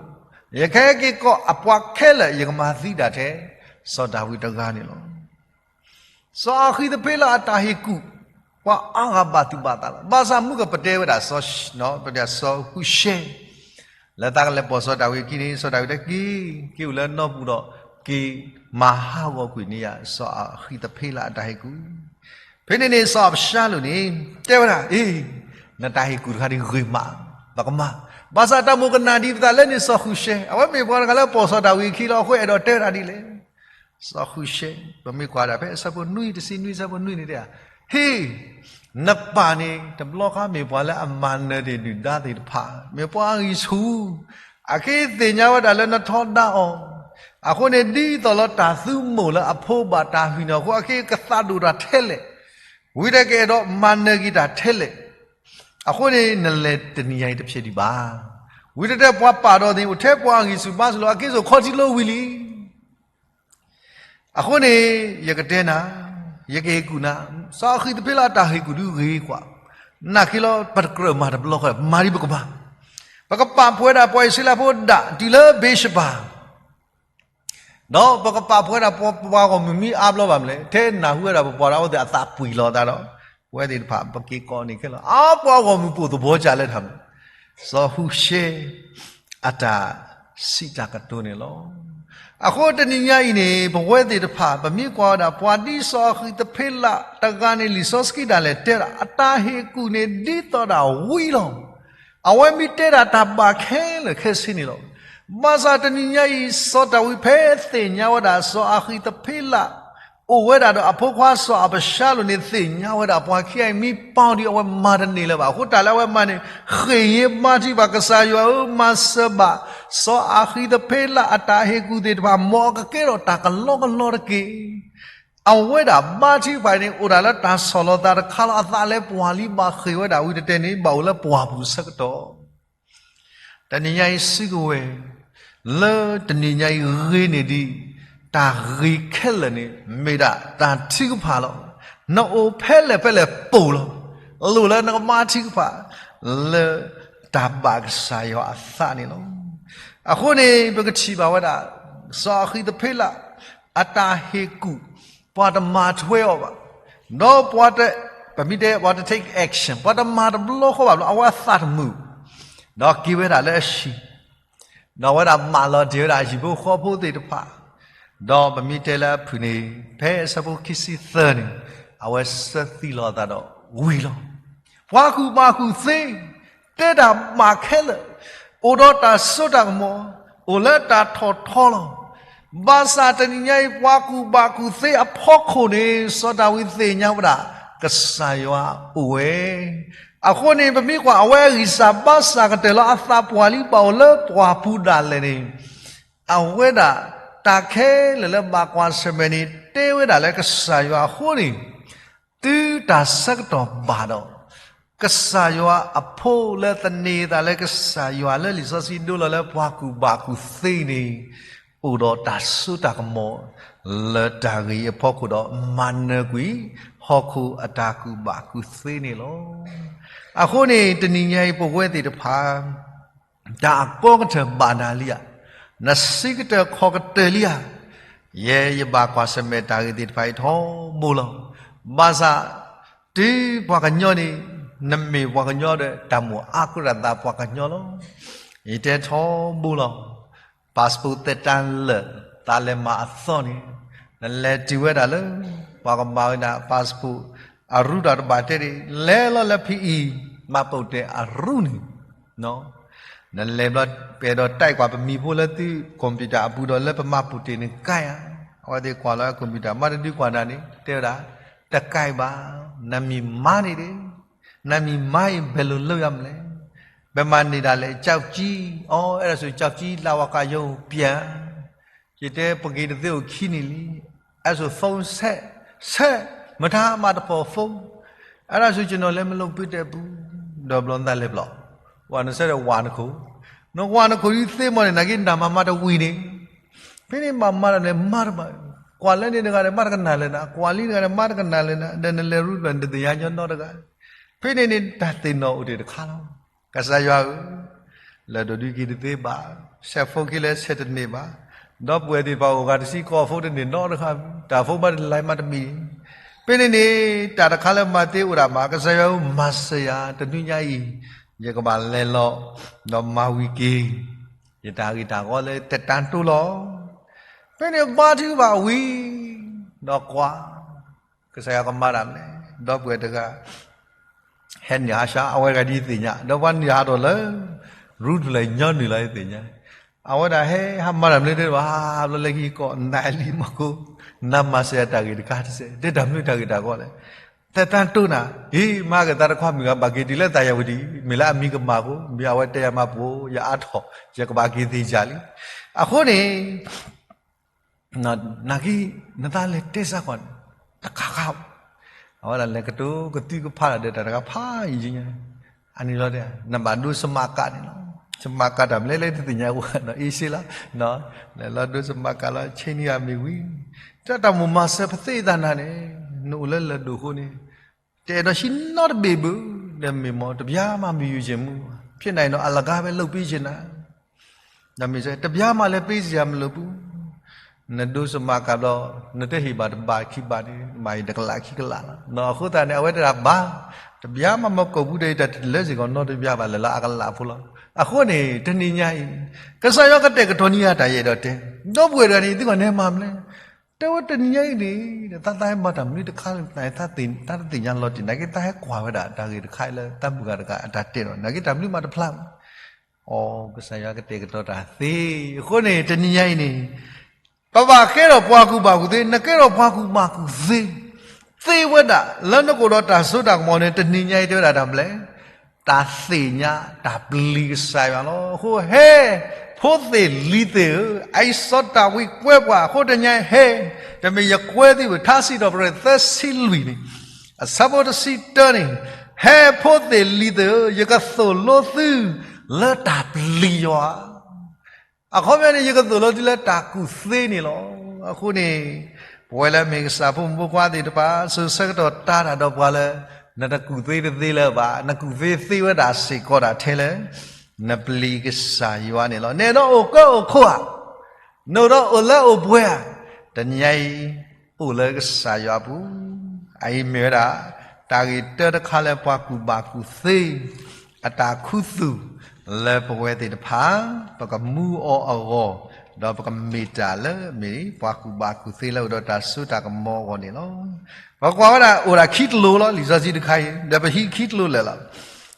အီၤ, ယကဟဲက့ၤကိးအပှၤခဲလၢာ် ယကမၤသံဒၣ်ထဲ စီၤဒၤဝံးတဂၤန့ၣ်လီၤ. စီၤအဃံးသဖ့လးအတၢ်ဟ့ၣ်ကူၣ် ပှၤအါဂၤဘၣ်သူၣ်ဘၣ်သးလီၤ. ဘၣ်ဆၣ်မုၣ်ကပတဲဝဲဒၣ် စီၤဃုၣ်ရှဲ လၢသးကလဲၤပိာ်စီၤဒၤဝံးအခံန့ၣ် စီၤဒၤဝံးတဲက့ၤ က့ၤအိၣ်လၢနီၢ်ပူၤဒီး က့ၤမၤဟးဂီၤကွံာ်န့ၢ်ယၤ စီၤအဃံးသဖ့လးအတၢ်ဟ့ၣ်ကူၣ်. ဖဲန့ၣ်န့ၣ် စီၤအၤဘၡါလိၣ်န့ၣ် တဲဝဲဒၣ် အ့, နတၢ်ဟ့ၣ်ကူၣ်တခါဒ်ဂ့ၤမး, ပကမၤ, ဘၣ်ဆၣ်တၢ်မိၣ်ကနၣ်ဒံးပသးလၢန့ၣ် စီၤဃုၣ်ရှဲ အဝဲမ့ၢ်ပှၤတဂၤလၢပိာ်စီၤဒၤဝံးအခံလီၤ. အဃိအဲၣ်ဒိးတဲဝဲဒၣ်ဒ်လဲၣ်. စီၤဃုၣ်ရှဲ ပမ့ၢ်ကွၢ်ဒၣ်ဖဲအဆၢဖိနွံ တဆံနွံ အဆၢဖိနွံန့ၣ်တဲ, ဟ့ၣ်, နပၢ်န့ၣ် တဘျီဃီမ့ၢ်ပှၤလၢအမၤနၢၤတ့ၢ်ဒုၣ်ဒါသ့ၣ်တဖၣ်, မ့ၢ်ပှၤအဂံၢ်ဆူၣ်, အက့သ့ၣ်ညါဝဲဒၣ်လၢနထီဒါအီၤ, အဃိန့ၣ် ဒ်သိးလၢတၢ်သုးမိၢ်လၢအဖိဘၣ်တၢ်ဟံၣ်န့ၣ်အဃိ အက့ကသးဒိၣ်တၢ်ထဲလဲၣ်, ဝံၤဒီးကအဲၣ်ဒိးမၤနၢၤက့ၤတၢ်ထဲလဲၣ်, အဃိန့ၣ် နလဲၤတနံၤညါအံၤတဖျဲးဒံးဘၣ်. ဝံၤတတဲပှၤပာ်ဒီးန့ၣ် အိၣ်ထဲပှၤအဂံၢ်ဆူၣ်ဘါဆူၣ်လီၤ. အက့စိာ်ခီထံကျိဝံၤလံ. အဃိန့ၣ် ယကတဲနၤ, ယကဟ့ၣ်ကူၣ်နၤ, စီၤအဃံးသဖ့လးအတၢ်ဟ့ၣ်ကူၣ်ဒုးဂ့ၤကွၢ်, နာ်က့လီၤ ပတကြၢးမၤတဘျီဃီ, မၤဒံးပကမၤ, ပကပာ်ဖှိၣ်ဝဲဒၣ်ပှၤအံၣ်စရ့လးဖိဒၣ်တုၤလၢဘ့းၡဘၤ ဒီးပကပာ်ဖှိၣ်ဝဲဒၣ်ပပှၤဂီၢ်မုၢ်မ့ၢ်အါဘျီဘၣ်မလဲၣ်, ထဲနၢ်ဟူဝဲဒၣ်ပပှၤဒီးအဝဲသ့ၣ်အသးပှံၤလီၤအသးဒီး, ပဝဲသ့ၣ်တဖၣ် ပက့ၤကိးန့ၢ်ခဲလၢာ်, အါပှၤဂီၢ်မုၢ်ပိာ်သဘီကၢ်လၢတၢ်မနုၤ, စီၤဃုၣ်ရှဲ အတၢ်စံးတၢ်ကတိၤန့ၣ်လီၤ. အဃိတနံၤညါအံၤန့ၣ် ပဝဲသ့ၣ်တဖၣ် ပမ့ၢ်ကွၢ်ဝဲဒၣ် ပှၤဒ်စီၤအဃံးသဖ့လးတဂၤန့ၣ် လံာ်စီဆှံဒၣ်လဲာ်တဲဒၣ် အတၢ်ဟ့ၣ်ကူၣ်န့ၣ် ဒ်သိးဒၣ်ဝံၤလီၤ. အဝဲမ့ၢ်တဲဒၣ်တၢ်ဘၣ်ခဲလၢာ်ခဲဆ့န့ၣ်လီၤ. ဘၣ်ဆၣ်တနံၤညါအံၤ စီၤဒၤဝံးဖဲသ့ၣ်ညါဝဲဒၣ် စီၤအဃံးသဖ့လး အိၣ်ဝဲဒၣ်ဒီးအဖိခွါစီၤအၤဘၡါလိၣ်န့ၣ် သ့ၣ်ညါဝဲဒၣ် ပှၤခံဂၤအံၤမ့ၢ်ပီၢ်ဒံး အဝဲမၤတန့ၢ်လၢၤဘၣ်. အဃိတၢ်လၢအဝဲမၤန့ၣ် ဃ့ၢ်ယ့ဘါထုကဖၣ် ကစၢ်ယွၤဧၢ မၤစၢၤဘၣ် စီၤအဃံးသဖ့လးအတၢ်ဟ့ၣ်ကူၣ်သ့ၣ်တဖၣ် မ်အကကဲထီၣ်တၢ်ကလီကလီတက့ၢ်. အဝဲဒၣ်ဘါထုကဖၣ်န့ၣ် အိၣ်ဒၣ်လၢတၢ်ဆီၣ်လီၤသးတခါလီၤ. အသးလၢပှၤလံ ဘၣ်ဃ့ၢ်ဝဲဒၣ်ဝံၤတတဲန့ၣ် ဘၣ်အိၣ်လၢပှၢ်ပူၤဆၢကတီၢ် တနံၤညါအံၤစုကဝဲၤ လၢတနံၤညါအံၤဂ့ၤန့ၢ်ဒံး တၢ်ဂ့ၤခဲလၢာ်န့ၣ် မ့ၢ်ဒၣ်တၢ်ထုကဖၣ်လီၤ. နအိၣ်ဖဲလဲၣ်ဖဲလဲၣ်ပိၢ်လီၤ. လိၣ်လၢနကဘါထုကဖၣ် လၢတၢ်ဘၣ်ကစၢ်ယွၤအသးန့ၣ်လီၤ. အဃိန့ၣ် ပကထံၣ်ဘၣ်ဝဲဒၣ် စီၤအဃံးသဖ့လး အတၢ်ဟ့ၣ်ကူၣ် ပှၤတမၤထွဲအီၤဘၣ်. ဒီးပှၤတ, ပမ့ၢ်တဲ ပှၤတ take action ပှၤတမၤတဘျီဃီဘၣ်ဘျီ အဝဲအသးတမုာ် ဒီးက့ၤဝဲဒၣ်လၢအဟံၣ်, ဒီးအဝဲဒၣ်မၢလီၤတ့ၢ်ဝဲဒၣ်ဟံၣ်ဖိဃီဖိသ့ၣ်တဖၣ်, ဒီးပမ့ၢ်တဲလၢအဖုၣ်န့ၣ် ဖဲအဆၢဖိခံဆံသၢန့ၣ် အဝဲစၢသံလီၤအသးဒီးဝံၤလီၤ. ပှၤကူၣ်ဘၣ်ကူၣ်သ့ တဲတၢ်ဘၣ်ခဲလၢာ်, အိၣ်ဒီးတၢ်စိတၢ်ကမီၤ, အိၣ်လၢတၢ်ထီၣ်ထီလီၤ. ဘၣ်ဆၣ်တနံၤညါအံၤ ပှၤကူၣ်ဘၣ်ကူၣ်သ့အဖီခိၣ်န့ၣ် စီၤဒၤဝံးသ့ၣ်ညါဝဲဒၣ် ကစၢ်ယွၤအိၣ်ဝဲ. အဃိန့ၣ် ပမ့ၢ်ကွၢ်အဝဲအဂံၢ်စၢ်ဘါစၢ်ကတၢၢ်လၢအသးပှၢ်လံ ဘၣ်အိၣ်လၢပှၢ်ပူၤဒၣ်လဲာ်န့ၣ် အဝဲဒၣ်တၢ်ခဲလၢာ်လၢဘၣ်ကွၢ်ဆၢၣ်မဲာ်န့ၣ် တဲဝဲဒၣ်လၢကစၢ်ယွၤအဃိန့ၣ် တုၤတၢ်ဆၢကတီၢ်ဘၣ်ဒီး ကစၢ်ယွၤအဖိလၢသန့ၤသးလၢကစၢ်ယွၤလၢလံာ်စီဆှံဒိလီၤလၢပှၤကူၣ်ဘၣ်ကူၣ်သ့န့ၣ် အိၣ်ဒီးတၢ်စိတၢ်ကမီၤ လၢတၢ်ဂ့ၤအဖီခိၣ်ဒီး မၤနၢၤကွံာ် ဟီၣ်ခိၣ်အတၢ်ကူၣ်ဘၣ်ကူၣ်သ့န့ၣ်လီၤ. အဃိန့ၣ် တနံၤညါအံၤ ပဝဲသ့ၣ်တဖၣ် တၢ်အကီကတၢၢ်ဘၣ်နၤလံဧါ, နစံးကတၢၢ်ခီၣ်ကတၢၢ်လံဧါ, ယဲယဘၣ်ကွၢ်ဆၢၣ်မဲာ်တၢ်ဂ့ၢ်သ့ၣ်တဖၣ်အံၤထီဘိလီၤ. ဘၣ်ဆၣ် တုၤပှၤကညီန့ၣ် နမ့ၢ်ပှၤကညီဒီး တၢ်မိၣ်အါကရၢၢ်သးပှၤကညီလီၤ. ယတဲထီဘိလီၤ. passport သက်တမ်းလၢာ် သးလဲၤမၤအသီန့ၣ် နလဲၤတုၤဝဲဒၣ်လၢ ပှၤကမၤဝဲဒၣ် passport အရူတၢ်တဘၣ်တဲန့ၣ် လဲၤလီၤလၢဖံအံၤ မှတ်ပုံတင် အရူန့ၣ် နလဲၤဘျီ ပအဲၣ်ဒိးတဲကွၢ်ပမံၤဖိလၢသု computer အပူၤဒီးလၢပမှတ်ပုံတင်န့ၣ် ကဲဧါ. အဝဲသ့ၣ်ကွၢ်လီၤ computer မ့ၢ်တဒုကွၢ်နၤန့ၣ် တဲဝဲဒၣ် တကဲဘၣ်, နမံၤမါန့ၣ်ဒီး နမံၤမါအံၤ ဘယ်လိုလုပ်ရမလဲ, ဘယ်မှာနေတာလဲ, ကျောက်ကြီး, အိ အဲဒါဆိုကျောက်ကြီး လဝကရုံးပြန်, ယတဲပက့ၤတသ့အိၣ်ခံနံၣ်လံ, အဲဒါဆိုဖုန်းဆက်, ဆက်, မတၤမှတဖီၣ်ဖုန်း, အဲဒါဆိုကျွန်တော်လည်းမလုပ်ပေးတတ်ဘူး, ဒီးဘျီနသးလဲၤဘျီ, ဝၤနဆၢဒီးဝၤနခိၣ်, နဝၤနခိၣ်ဒ်သ့မီၢ်န့ၣ် နာ်က့နမၤမါတဝံၤန့ၣ် ဖဲန့ၣ်မၤမါတၢ်န့ၣ်မါတဘၣ်, ကွၢ်လၢန့ၣ်တဂၤဒီးမါတကနၣ်လၢၤနၤ, ကွၢ်လံတဂၤဒီးမါတကနၣ်လၢၤနၤ, ဒီးနလဲၤရူဘျီန့ၣ် နတသ့ၣ်ညါညီနီတဂၤ, ဖဲန့ၣ်န့ၣ် တၢ်သ့ၣ်နီၣ်အိၣ်တ့ၢ်တခါလီၤ. ကစၢ်ယွၤဧၢ, လၢဒိးဒုးက့ၤတသ့ဘၣ်, ဆဲးဖိခံလဲဆဲးတန့ၢ်ဘၣ်, ဒီပုၢ်ဝဲၢ်သ့ၣ်တဖၣ်အိၣ်ဂၤတဆံကီၢ်ဖိတန့ၢ်နီတခါ, တၢ်ဖိမးတလဲၤမးတမံၤ, ဖဲန့ၣ်န့ၣ် တၢ်တခါလၢမၤသ့အိၣ်ဒၣ်မး, ကစၢ်ယွၤဧၢ မၤစၢၤယၤ တနွံညါအံၤ ယကဘၣ်လဲၤလီၤ ဒီးမၤဝံၤက့ၤ ယတၢ်ဂ့ၢ်တၢ်ဂီၤလၢတတၢ်တိလီၤ. ဖဲန့ၣ်ဘါထုကဖၣ်ဝံၤ ဒီးကွၢ် ကစၢ်ယွၤကမၤတၢ်မနုၤလဲၣ်, ဒီပုၢ်ဝဲၢ်တဂၤ ဟဲနုာ်ဟးဆါ အဝဲဂၤဒ်သ့ၣ်ညါ, ဒီးပှၤနုာ်ဟးထီၣ်လၢ ရူတဖျၢၣ်ညီနုာ်လီၤသ့ၣ်ညါ, အဝဲဒၣ်ဟဲဟးမၤတၢ်မနုၤတဲဘၣ်, ဘျီလဲၤက့ၤကီး နၤလံမီၢ်ကိ, နမၤစၢၤယၤတၢ်ဂ့ၢ်တခါတစဲး, တဲတၢ်မနုၤတၢ်ဂ့ၢ်တၢ်ဂီၤလဲၣ်, သက်တမ်းတိုးနၤ, အ့ မၤက့ၤသးတခွါမုၢ်ဂၤ ဘၣ်က့ၤတုၤလၢသးယၤဝတံၣ်, မ့ၢ်လၢအမံၤကမၣ်အဃိ, မ့ၢ်အဝဲတဲယၤမၤပှိၤ ယအါထီၣ် ယကဘၣ်က့ၤသ့ၣ်ယၤလံ. အဃိန့ၣ် နာ်က့ နသးလဲၤတဲစ့ၢ်ကီးန့ၣ် တခါခါ, အဝဲဒၣ်လဲၤကတိၤကသုကဖးဒီးတၢ်တခါဖးယံာ်ညါ, အန့ၣ်လီၤတဲ နဘၣ်ဒိစမးကးန့ၣ်လီၤ. စမးကးတၢ်မနုၤလဲၣ်တသ့ၣ်ညါဝဲနီၤ, အ့ၣ်စ့လီၤ, လဲၤလီၤဒိစမးကးလီၤ ဆ့နံၤဂၤမ့ၢ်ဝံၤ, တၢ်တၢ်မိၣ်မၤစၢၤပသ့ၣ်သးနၤန့ၣ်, နအိၣ်လၢလၢၢ်ဒိၣ်အဃိန့ၣ် တအဲၣ်ဒိးဟံးနီတဘ့ၣ်ဘၣ်, ဒီးမ့ၢ်မ့ၢ် တပျၢ်မး မ့ၢ်ယုၢ်က့ၤမူ, ဖြစ်နိုင်ရင်တော့ အလကားပဲ လုပ်ပေးချင်တာ, ဒီးမ့ၢ်စ့ၢ် တပျၢ်မး လဲၤပေးစရာမလိုဘူး, နဒိစမးကးဘျီ နတဟ့ၣ်ဘၣ်တဘးခံဘးန့ၣ် မၤအံၤတကလးခံကလးလီၤ. အဃိသတးန့ၣ် အဝဲတဂၤဘၣ်, တပျၢ်မး မ့ၢ်ကိာ်ပူၤဒီး တၢ်တလၢစ့ၢ်ကီးနီတပျၢ်ဘၣ်လၢ်လၢ် အကလးဖိလီၤ. အဃိန့ၣ် တနံၤညါအံၤ ကစၢ်ယွၤကတဲာ်ကတီၤန့ၢ်ယၤတၢ်ယအဲၣ်ဒိးတဲ ဒီပုၢ်ဝဲၢ်တဂၤန့ၣ် သုဂီၢ်န့ၣ်မၤမနုၤလဲၣ်. တဲဝဲတနံၤညါအံၤန့ၣ် တၢ်သးဟဲမၤတၢ်မနုၤတခါလၢ တၢ်သ့ၣ်ညါလီၤတံၢ် နာ်က့တၢ်ဟဲကွၢ်ဝဲဒၣ်တၢ်ဂ့ၢ်တခါလၢတၢ်မုၢ်ဂၤတဂၤအတၢ်တဲာ်ဒီး နာ်က့တၢ်ဘျုးမးတဖျါ အကစၢ်ယွၤကတဲာ်ကတီၤတၢ်သ့. အဃိန့ၣ် တနံၤညါအံၤန့ၣ် ပဘၣ်ကဲထီၣ်ပှၤကူၣ်ဘၣ်ကူၣ်သ့, နကဲထီၣ်ပှၤကူၣ်ဘၣ်ကူၣ်သ့ သ့ဝဲဒၣ်လၢနကအိၣ်ဒီးတၢ်စိတၢ်ကမီၤန့ၣ် တနံၤညါအံၤတဲဝဲဒၣ်တၢ်မနုၤလဲၣ်. တၢ်သ့ၣ်ညါတၢ်ပျံၤကစၢ်ယွၤလီၤ. အဃိဟဲ ဖိသ့ၣ်လံၤသ့ၣ်ဧၢ, အံၤစီၤဒၤဝံးကွဲပှၤ အဃိတနံၤညါအံၤဟဲ, တမ့ၢ်ယကွဲသုဘၣ်, ထါစံးထီၣ်ပတြၢၤသၢဆံလွံၢ်န့ၣ် အဆၢဖိတဆံတၢန့ၣ်, ဟဲဖိသ့ၣ်လံၤသ့ၣ်ဧၢ, ယကသိၣ်လိသုလၢတၢ်ပျံၤယွၤ အခီပညီန့ၣ် ယကသိၣ်လိသုလၢတၢ်ကူၣ်သ့န့ၣ်လီၤ. အဃိန့ၣ် ပဝဲလၢမ့ၢ်ကစၢ်ဖိမုၣ်ဖိခွါသ့ၣ်တဖၣ် ဆိၣ်ဂ့ၤဆၢကတီၢ်တၢ်တၢ်ဒီးပှၤလၢ နတကူၣ်သ့တသ့လၢၤဘၣ်, နကူၣ်သ့သ့ဝဲဒၣ်စ့ၢ်ကီးဒၣ်ထဲလၢ နပျံၤကစၢ်ယွၤန့ၣ်လီၤ. နအဲၣ်ဒိးအိၣ်ကၢအိၣ်ခိးဧါ, နအိၣ်ဒီးအိၣ်လၢအိၣ်ပှဲၤဧါ, တနံၤညါအံၤ အိၣ်လၢကစၢ်ယွၤအပူၤ, အအံၤမ့ၢ်ဝဲဒၣ် တၢ်ဂ့ၢ်တၢတခါလၢပှၤကူၣ်ဘၣ်ကူၣ်သ့ အတၢ်ခူသူၣ်လၢပဝဲသ့ၣ်တဖၣ် ပကမူအီၤအဂီၢ်, ဒီးပကမ့ၢ်တၢ်လၢမ့ၢ်ပှၤကူၣ်ဘၣ်ကူၣ်သ့လၢအိၣ်ဒီးတၢ်စိတၢ်ကမီၤအဂီၢ်န့ၣ်လီၤ. ပကွၢ်ဝဲဒၣ်အိၣ်ဒၣ်ခံကျိၤလီၤ. လံာ်စီဆှံတခါအံၤ ဒီးပဟံးခံကျိၤလၢာ်လီၤ.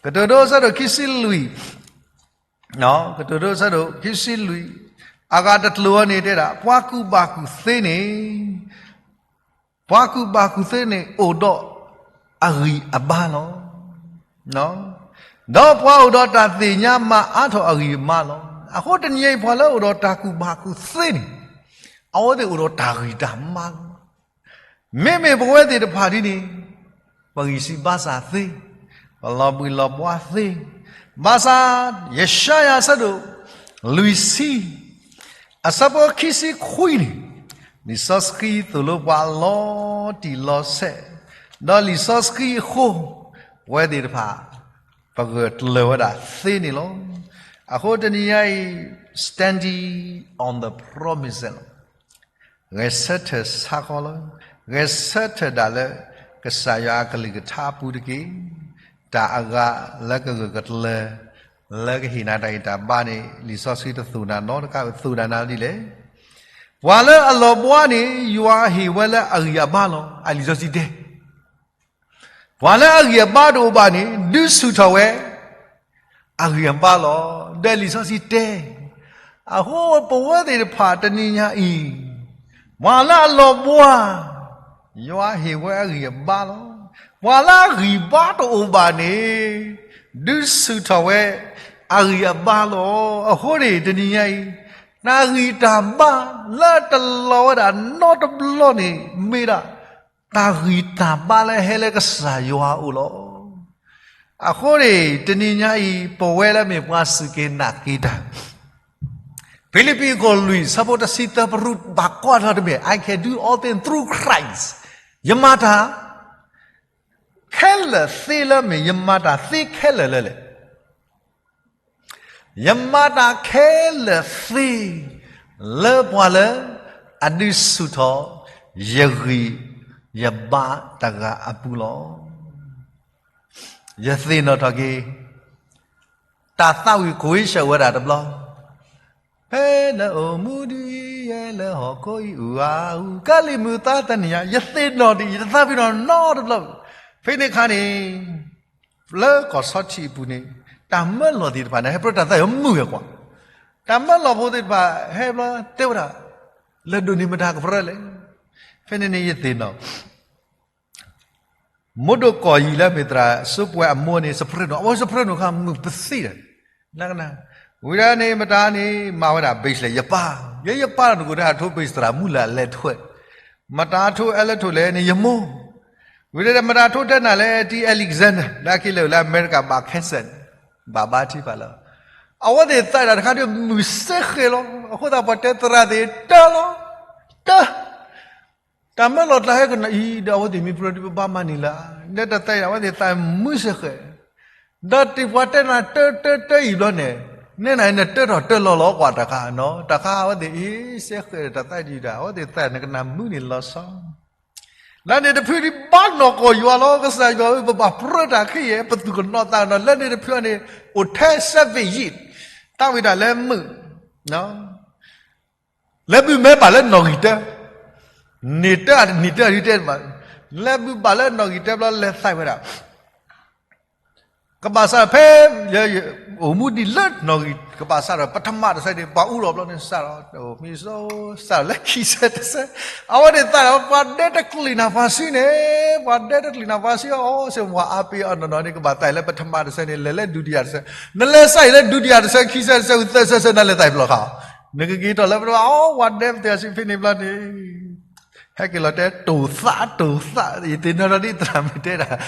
ကတိၤဒိအဆၢဒိၣ်ခံဆံလွံၢ် ကတိၤဒိအဆၢဒိၣ်ခံဆံလွံၢ် အဂၤတကျိၤအံၤန့ၣ်တဲဒၣ် ပှၤကူၣ်ဘၣ်ကူၣ်သ့န့ၣ် ပှၤကူၣ်ဘၣ်ကူၣ်သ့န့ၣ် အိၣ်ဒီးအဂံၢ်အဘါလီၤ. ဒီးပှၤအိၣ်ဒီးတၢ်သ့ၣ်ညါမၤအါထီၣ်အဂံၢ်အဘါလီၤ. အဃိတနံၤအံၤ ပှၤလၢအိၣ်ဒီးတၢ်ကူၣ်ဘၣ်ကူၣ်သ့န့ၣ် အဝဲသ့ၣ်အိၣ်ဒီးတၢ်ဂံၢ်တၢ်ဘါလီၤ. မ့မ့ၢ်ပဝဲသ့ၣ်တဖၣ်ဒ်န့ၣ် ပဂံၢ်စၢ်ဘါစၢ်သ့, ပလီၤဘှံးလီၤဘှါသ့, ဘၣ်ဆၣ် ယၡါယၤအဆၢဒိၣ် လွံၢ်ဆံ အဆၢဖိခံဆံခွံန့ၣ်, လံာ်စီဆှံသိၣ်လိပှၤလီၤတံၢ်လီၤဆဲး, ဒီးလံာ်စီဆှံအဃိ ပဝဲသ့ၣ်တဖၣ် ပဂၢၢ်ကျၢၤဝဲဒၣ်သ့န့ၣ်လီၤ. အဃိတနံၤညါအံၤ standing on the promise လီၤ. ဂဲၤဆၢထၢၣ်ဆါဃီလီၤ. ဂဲၤဆၢထၢၣ်ဒၣ်လၢ ကစၢ်ယွၤအကလုၢ်ကထါအပူၤတက့ၢ်. တၢ်အဂၤလၢကဂၢၢ်ကကျၢၤ လၢကဟ့ၣ်နၤတၢ်ဂံၢ်တၢ်ဘါန့ၣ် လံာ်စီဆှံတသိၣ်နၤနီတခါ, သိၣ်နၤနၤဒ်လဲၣ်. ပှၤလၢအလီၤဘှါန့ၣ် ယွၤဟ့ၣ်ဝဲလၢအဂံၢ်အဘါလီၤ. အလံာ်စီဆှံတဲ ပှၤလၢအဂံၢ်အဘါတအိၣ်ဘၣ်န့ၣ် ဒုးဆူၣ်ထီၣ်ဝဲ အဂံၢ်အဘါလီၤ. ဒီးလံာ်စီဆှံတဲ, အဃိပဝဲသ့ၣ်တဖၣ်တနံၤညါအံၤ, ပှၤလၢအလီၤဘှါ, ယွၤဟ့ၣ်ဝဲအဂံၢ်အဘါလီၤ. ပှၤလၢအဂံၢ်ဘါတအိၣ်ဘၣ်န့ၣ် ဒုးဆူၣ်ထီၣ်ဝဲ အဂံၢ်အဘါလီၤ. အဃိန့ၣ် တနံၤညါအံၤ, တၢ်ဂံၢ်တၢ်ဘါလၢတလီၤဝဲဒၣ်နီတဘျီန့ၣ် မ့ၢ်ဒၣ် တၢ်ဂံၢ်တၢ်ဘါလၢဟဲလၢကစၢ်ယွၤအအိၣ်လီၤ. အဃိန့ၣ် တနံၤညါအံၤ ပဝဲလၢမ့ၢ်ပှၤစူၢ်က့ၤနာ်က့ၤတၢ်, ဖံလံးပံၤအခိၣ်လွံၢ် ဆၢဖိတဆံသၢ ပရူးဘၣ်ကွၢ်ထီၣ်တမ့ၢ် I can do all things through Christ, ယမၤတၢ်ခဲလၢာ်သ့လၢမ့ၢ် ယမၤတၢ်သ့ခဲလၢာ်လၢလဲၣ်. ယမၤတၢ်ခဲလၢာ်သ့ လၢပှၤလၢအဒုးဆူၣ်ထီၣ် ယဂံၢ်ယဘါတဂၤအပူၤလီၤ. ယသ့ၣ်နီၣ်ထီၣ်က့ၤ တၢ်သးဝံၣ်ကွ့ဆၢၣ်ဝဲဒၣ်တဘျီ, ဖဲနအိၣ်မူဒုးယဲလၢဟီၣ်ခိၣ်အံၤ အူအါအူ ကလံၤမုၢ်သါတနံၤညါ ယသ့ၣ်နီၣ်ဒံး ယတသးပ့ၤနီၣ်နီတဘျီ. ဖဲန့ၣ်အခါန့ၣ် လၢကီၢ်ဆီထံးအပူၤန့ၣ် တၢ်မၢလီၤသ့ၣ်တဖၣ်န့ၣ် ဟဲပြၢတၢ်သးယမုာ်ဝဲကွၢ်, တၢ်မၢလီၤဖိသ့ၣ်တဖၣ်ဟဲဘျီတဲဝဲဒၣ် လဲၤဒိးန့ၢ်မတၤကပြၢလဲၣ်. ဖဲန့ၣ်န့ၣ်ယသ့ၣ်နီၣ် မိၢ်ဒိၣ်ကီၢ်ယံၤလၢမ့ၢ်သရၣ်စိပှဲၤအမိၢ်န့ၣ် စပြၢနီၣ်, အဝဲစပြၢနီၣ်ခါမုာ်ပသံဒီး နကနၣ်, ဝံၤဒၣ်န့ၣ် မတၤန့ၣ် မၤဝဲဒၣ် ဘ့ၣ်လဲၣ် ယပၢ်, ယဲယပၢ်နကိးတၢ်ထိၣ်ဘ့ၣ်သရၣ်မုၣ်လၢအလဲၤထွဲ, မတၤထိၣ်အဲၣ်လၢထိၣ်လဲၣ်န့ၣ် ယမိၢ်, ဝံၤဒၣ်မတၤထိၣ်တဲနၤလဲၣ် T Alexander လၢအက့ၤလဲၤဝဲလၢအမဲရကၤဘၣ်ခဲစဲးန့ၣ်, ဘၣ်ဘါထံဖးလၢ အဝဲသ့ၣ်သးဒၣ်တခါဒီးမုာ်စ့ၢ်ဃဲးလီၤ. အဃိသတးပှၤတဲသရၣ်သ့ၣ်တၢ်လီၤ, တၢ် တၢ်မၢလီၤတၢ်ဟဲကနၣ်အံၤ ဒီးအဝဲသ့ၣ်မ့ၢ်ပြၢဒုးပဘၣ်မၤန့ၢ်လၢၤ, ဒီးတၢ်သးအံၤ အဝဲသ့ၣ်သးမုာ်စ့ၢ်ဃဲး, ဒီးတံၤပှၤတဲနၤတၢတၢတၢအံၤဘျီန့ၣ်, နဲနၤနတၢထီၣ်တၢလီၤလီၤကွၢ်တခါနီၤ, တခါအဝဲသ့ၣ်အံၤစ့ၢ်ဃဲးဒီးတၢ်သးဒ်တၢ် အဝဲသ့ၣ်သးနကနၣ်မုာ်န့ၣ်လီၤဆီ လၢန့ၣ်တဖုန့ၣ်ဘၣ်နီၢ်ကီၢ်ယွၤလီၤ, ကစၢ်ယွၤဧၢ ပဘၣ်ပြၢတၢ်ခဲအံၤ ပသူၣ်ကနီၤသးကနီၤ, လၢန့ၣ်တဖုန့ၣ် အိၣ်ထဲ seven years, တၢ်ဝံၤဒၣ်လၢမုာ်, လဲၤဘုးမဲဘၣ်လၢနီၣ်ဂံၢ်တၢ, န့ၣ်တၢ အနံၤတၢ အနံၤတၢ လဲၤဘုးဘၣ်လၢနီၣ်ဂံၢ်တၢဘျီ လဲၤသးဝဲဒၣ် ကဘၣ်စးဖဲ အိၣ်မူဒံးလၢနီၣ်ဂံၢ် ကဘၣ်စးထီၣ် ပထမတဆၢန့ၣ် ပှၤအူလီၤဘျီန့ၣ် စးထီၣ် မံၤစိ စးထီၣ်လၢခံဆၢတဆၢ, အဝဲန့ၣ်သးဒီး ပှၤဒဲတကျံးနၤပှၤစုန့ၣ်, ပှၤဒဲတကျံးနၤပှၤစုအီၤ စ့ၢ်ကီးအါပ့ၤအနီၢ်နီၢ်န့ၣ် ကဘၣ်သးအံၤလၢပထမတဆၢန့ၣ် လဲၤလၢဒုတိယတဆၢ, နလဲၤစးအံၤလၢဒုတိယတဆၢ ခံဆၢတဆၢ သၢဆၢဆၢ နလဲၤသးအံၤဖျိခါအီၤ, နကက့ၤထီၣ်လၢပထမ အီၤ ပှၤဒဲပသ့ၣ်အစုဖဲန့ၣ်ဘျီန့ၣ် ဟဲက့ၤလီၤတဲ တိၢ်သးတိၢ်သး ယသ့ၣ်နီၣ်ထီၣ်ဒ်သရၣ်မုၣ်တဲဒၣ်,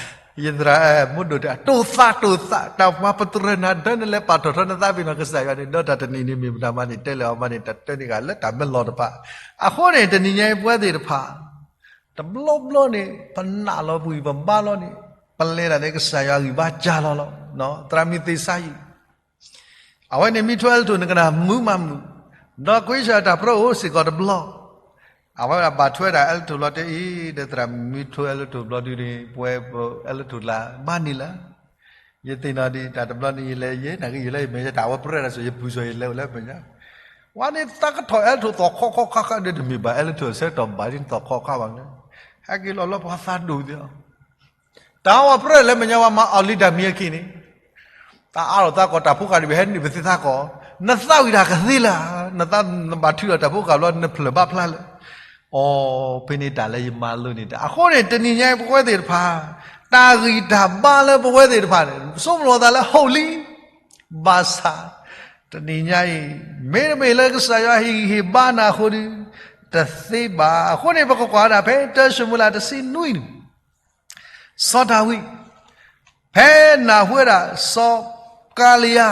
ယသရၣ်မိၢ်ဒိၣ်တဲ တိၢ်သးတိၢ်သး တၢ်ပှၤပတြၢၤနၤ ဒၢနလဲၤပာ်ထီၣ်ထီနသးပ့ၤနီၣ်ကစၢ်ယွၤန့ၣ် ဒီးတၢ်တနံၤန့ၣ်မ့ၢ်မတၤမးန့ၣ် တဲလၢအီၤမးန့ၣ် တၢ်တဲန့ၢ်ဂၤလၢတၢ်မၢလီၤတဖၣ်, အဃိန့ၣ် တနံၤညါအံၤပဝဲသ့ၣ်တဖၣ် တဘျီဘျီန့ၣ် ပနာ်လီၤပှံၤ ပဘါလီၤန့ၣ် ပလဲၤဒၣ်န့ၣ် ကစၢ်ယွၤဂံၢ်ဘါစှၤလီၤလီၤ, သရၣ်မုၣ်သ့ၣ်စါယံၤ အဝဲန့ၣ်မ့ၢ်ထွဲအဲလ်ထိၣ် နကနၣ်မုာ်မးမုာ်, ဒီးကွ့ၢ်ဆၢတၢ်ပြၢအိၣ်စ့ၢ်ကီးတဘျီ, အဝဲဒၣ်ဘၣ်ထွဲဒၣ်အဲလ်ထိၣ်လီၤတဲအံၤ ဒီးသရၣ်မုၣ်ထွဲအဲလ်ထိၣ်ဘျီဒုန့ၣ် ပဝဲအဲလ်ထိၣ်ကျါ ဘၣ်န့ၣ်လၢ ယသ့ၣ်နီၣ်ဒံးတၢ်တဘျီန့ၣ် ယလဲၤယဲ နာ်က့ယလဲၤယမဲာ်ညါတၢ်အဝဲပြၢတၢ်ဆိၣ် ယပူၤဆိၣ်ယလဲၤအိၣ်လၢမဲာ်ညါ, ဝဲန့ၣ်သးကထီၣ်အဲလ်ထိၣ်သီၣ်ခီခီခါခါဒီး တမ့ၢ်ဘၣ်အဲလ်ထိၣ်ဆၢကတီၢ်ဘၣ်ဒ်သီၣ်ခီခါဘၣ်န့ၣ်, ဟဲက့ၤလီၤလၢပှၤသးဒိၣ်သ့ၣ်အီၤ တၢ်အဝဲပြၢလဲၤမဲာ်ညါဝဲမၤအီၤလံတၢ်မံၤအခံန့ၣ်, တၢ်အါထီၣ်သးကီးတၢ်ဖိဃာ်ဒံး ပဟဲနုာ်ပသ့ၣ်သးကီး, နသးဝံၣ်တၢ်ကသ့လၢ, နသးနဘၣ်ထုးထီၣ်တၢ်ဖိဃာ်ဘျီ နဖျၢၣ်ဘၣ်ဖျါလၢ, အီၤ ဖဲန့ၣ်တၢ်လၢယမၤလိန့ၣ်တၢ်, အဃိန့ၣ် တနံၤညါအံၤပဝဲသ့ၣ်တဖၣ်, တၢ်ဂံၢ်တၢ်ဘါလၢပဝဲသ့ၣ်တဖၣ်န့ၣ် ဆိကမိၣ်လီၤသးလၢဟီၣ်လံ, ဘၣ်ဆၣ်, တနံၤညါအံၤ, မ့တမ့ၢ်လၢကစၢ်ယွၤဟ့ၣ်ဂံၢ်ဟ့ၣ်ဘါနၤအဃိဒီး, တသ့ဘၣ်, အဃိန့ၣ် ပကကွၢ်ဒၣ်ဖဲ တၢၡမူၤအ့လး တဆံနွံန့ၣ် စီၤဒၤဝံး, ဖဲနၢ်ဟူဝဲဒၣ် စီၤကၤလံယါ,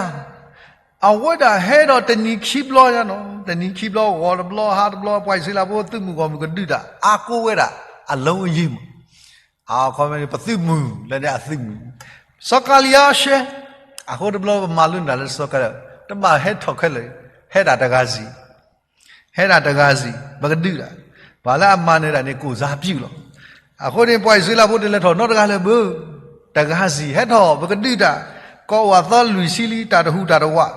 အဝဲဒၣ်ဟဲဒီးတနံၤခံဘျီညါနီၤ, တနံၤခံဘျီ ဂီၤတဘျီ ဟါတဘျီ ပှၤအံၣ်စရ့လးဖိသုးမုၢ်ဂီၢ်မုၢ်ကဒုးတၢ် အါကိးဝဲဒၣ် အလုံးအရင်းမး, အခီပညီ ပသုးမုၢ်လၢန့ၣ်အသုးမုၢ်, စီၤကၤလံယါရှဲ, အဃိတဘျီပမၤလိန့ၢ်တၢ်လၢစီၤကၤလံယါ, တဘၣ်ဟဲထီၣ်ခဲလၢာ်, ဟဲဒၣ်တဂၤစံး ဟဲဒၣ်တဂၤစံး ပကဒုးဒၣ်, ပှၤလၢအမၤနၢၤတၢ်န့ၣ် ကိၣ်စါပျုၢ်လီၤ. အဃိန့ၣ် ပှၤအံၣ်စရ့လးဖိတလဲၤထီၣ်နီတဂၤလၢၤဘၣ်, တဂၤစံး ဟဲထီၣ် ပကဒုးတၢ်, ကီၢ်အိၣ်အသီလွံၢ်ဆံလံ တၢ်တဟူးတၢ်တဝး,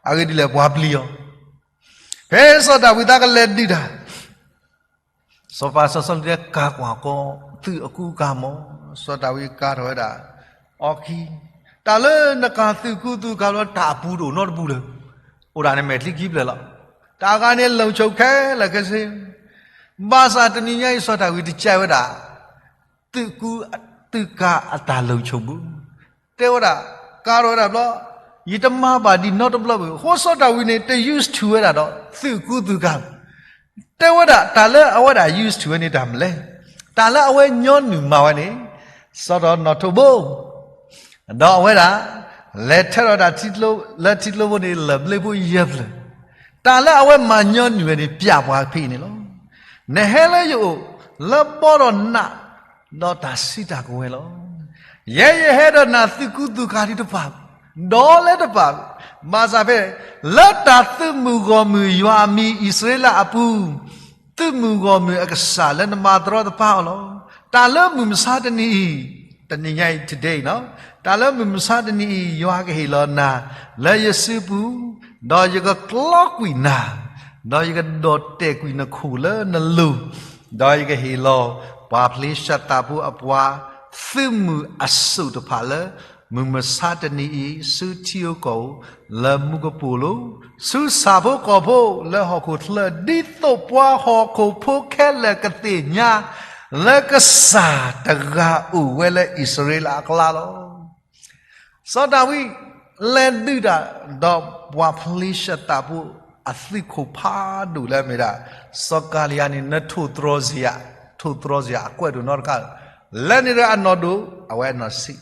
အဂ့ၢ်ဒ်လဲၣ်ပှၤပျံၤအီၤ, ဖဲစီၤဒၤဝံးသးကလဲၤဒုးတၢ် စီၤပၤစီၤစီလူးတဲ ကၤကွၢ်ကီး သုးအကူအကၤမး, စီၤဒၤဝံးကၤထီၣ်ဝဲဒၣ် အီခံ, တၢ်လၢနကၤသုးကူသုးကၤလီၤ တၢ်အပူၤတအိၣ်နီတပူၤလၢၤ, အိၣ်ဒၣ်န့ၣ်မဲာ်ချံခံဖျၢၣ်လီၤ, တၢ်အဂၤန့ၣ် လုံခြုံခဲလၢာ်ခဲဆ့, ဘၣ်ဆၣ်တနံၤညါအံၤ စီၤဒၤဝံးတကဲဝဲဒၣ် သုးကူသုးကၤအတၢ်လုံခြုံဘၣ်, တဲဝဲဒၣ်, ကၤထီၣ်ဝဲဒၣ်ဘျီ, ယတမၤဘၣ်ဒံးနီတဘျီဘၣ်, အဃိစီၤဒၤဝံးန့ၣ် တ used to ဝဲဒၣ်ဒီး သုးကူသုးကၤ တဲဝဲဒၣ်တၢ်လၢအဝဲဒၣ် used to ဝဲန့ၣ်တၢ်မနုၤလဲၣ်, တၢ်လၢအဝဲညီနုၢ်မၤဝဲန့ၣ်, စီၤထီၣ်နီၣ်ထိးဘိ, ဒီးအဝဲဒၣ်, လဲၤထၢထီၣ်တၢ်ထံကျိ, လၢထံကျိဖိန့ၣ် လၢၢ်ဘျ့ဖိယဲၢ်ဖျၢၣ်, တၢ်လၢအဝဲမၤညီနုၢ်ဝဲန့ၣ် ပျဲပှၤဖဲအံၤန့ၣ်လီၤ. နဟဲလၢယအိၣ်, လၢဘီဒီးနး, ဒီးတၢ်စုတၢ်ကဝဲၤလီၤ. ယဲယဟဲဒီးနၤသုးကူသုးကၤဒံးတဖၣ်, ဒီးလၢတဖၣ်, ဘၣ်ဆၣ်ဖဲ, လၢတၢ်သုးမုၢ်ဂီၢ်မုၢ်ယွၤအမံၤအံၣ်စရ့လးအပူၤ, သုးမုၢ်ဂီၢ်မုၢ်အကစၢ်လၢနမၤတရီတပါအီၤလီၤ. တၢ်လၢမုၢ်မဆါတနံၤအံၤ, တနံၤညါအံၤ today နီၤ, တၢ်လၢမုၢ်မဆါတနံၤအံၤ ယွၤကဟ့ၣ်လီၤနၤ, လၢယစုပူၤ, ဒီးယကကျီကွံာ်နၤ, ဒီးယကဒီၣ်တဲာ်ကွံာ်နခိၣ်လၢနလိၤ, ဒီးယကဟ့ၣ်လီၤပှၤဖလ့ၡသးဖိအပှၤသုးမုၢ်အစိၣ်တဖၣ်လၢ မုၢ်မဆါတနံၤအံၤ ဆူထံဧိၤကီၢ်ဧိၤ လၢမူကပိာ်လိၤ, ဆူဆၣ်ဖိကီၢ်ဖိ လၢဟီၣ်ခိၣ်ချၢ ဒ်သိးပှၤဟီၣ်ခိၣ်ဖိခဲလၢာ်ကသ့ၣ်ညါ လၢကစၢ်တဂၤအိၣ်ဝဲလၢအံၣ်စရ့လးအကျါလီၤ. စီၤဒၤဝံး လဲၤဒုးတၢ်ဒီးပှၤဖလ့ၡသးဖိအသုးခိၣ်ဖးဒိၣ်လၢအမ့ၢ်ဒၣ် စီၤကၤလံယါန့ၣ် နထိၣ်သတြီၤစ့ၢ်, ထိၣ်သတြီၤစ့ၢ်အကွဲးဒိၣ်နီတခါ, လၢန့ၣ်တဂၤအနီၢ်ဒိၣ် အဝဲအနီၢ်ဆံး,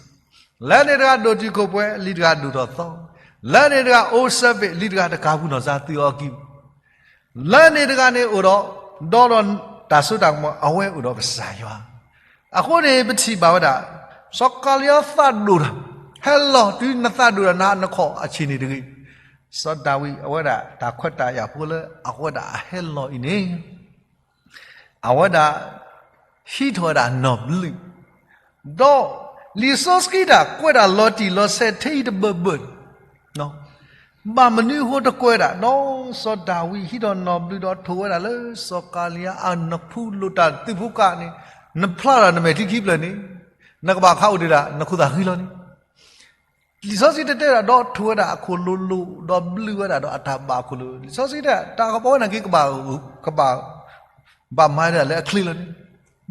လၢန့ၣ်တဂၤဒိၣ်ထံခိၣ်ပှဲၤ လံတဂၤဒိၣ်ထီၣ်သီ, လၢန့ၣ်တဂၤအိၣ်စၢဘ့ၣ် လံတဂၤတကးပူၤနီၢ်စါသုးအီၣ်ကံၢ် လၢန့ၣ်တဂၤန့ၣ်အိၣ်ဒီး ဒီဒီးတၢ်စိတၢ်ကမီၤ အဝဲအိၣ်ဒီးကစၢ်ယွၤ. အဃိန့ၣ် ပထံၣ်ဘၣ်ဝဲဒၣ် စီၤကၤလံယါသးဒိၣ်တၢ်, ဟဲလီၤ တုၤနသးဒိၣ်တၢ်နၤနခီၣ်အဆံးန့ၣ်တဂ့ၤ. စီၤဒၤဝံးအဝဲဒၣ်တၢ်ခွဲးတၢ်ယာ်ဖိလၢအဝဲဒၣ်အဟဲလီၤအံၤန့ၣ် အဝဲဒၣ် ဟံးထီၣ်ဝဲဒၣ်နီၢ်ဘျုး, ဒီးလံာ်စီဆှံတၢ်ကွဲးတၢ်လီၤတံၢ်လီၤဆဲးထဲအံၤတဘၢၣ်ဘၢၣ်, ဘၣ်မနုၤအဃိတကွဲးဒၣ်, ဒီးစီၤဒၤဝံးဟံးထီၣ်နီၢ်ဘျုးဒီးထိၣ်ဝဲဒၣ်လၢစီၤကၤလံယါအနၢၤဖူလိာ်တၢ်သုးဖိကးန့ၣ်, နဖျါဒီးနမဲာ်ထံခံဖျၢၣ်န့ၣ်, နကဘၣ်ခးအိၣ်တ့ၢ်ဒၣ်နခိၣ်သၣ်ဃံလီၤန့ၣ်. လံာ်စီဆှံတတဲဒၣ်ဒီးထိၣ်ဝဲဒၣ်အခိၣ်လိၤလိၤ, ဒီးဘျုးဝဲဒၣ်ဒီးအတၢ်ဘၣ်အခိၣ်လိၤ, လံာ်စီဆှံတဲ တၢ်ကပီၤဝဲန့ၣ်က့ၤကဘၣ်, ကဘၣ်, ဘၣ်မၤဒၣ်လၢအချ့လီၤန့ၣ်,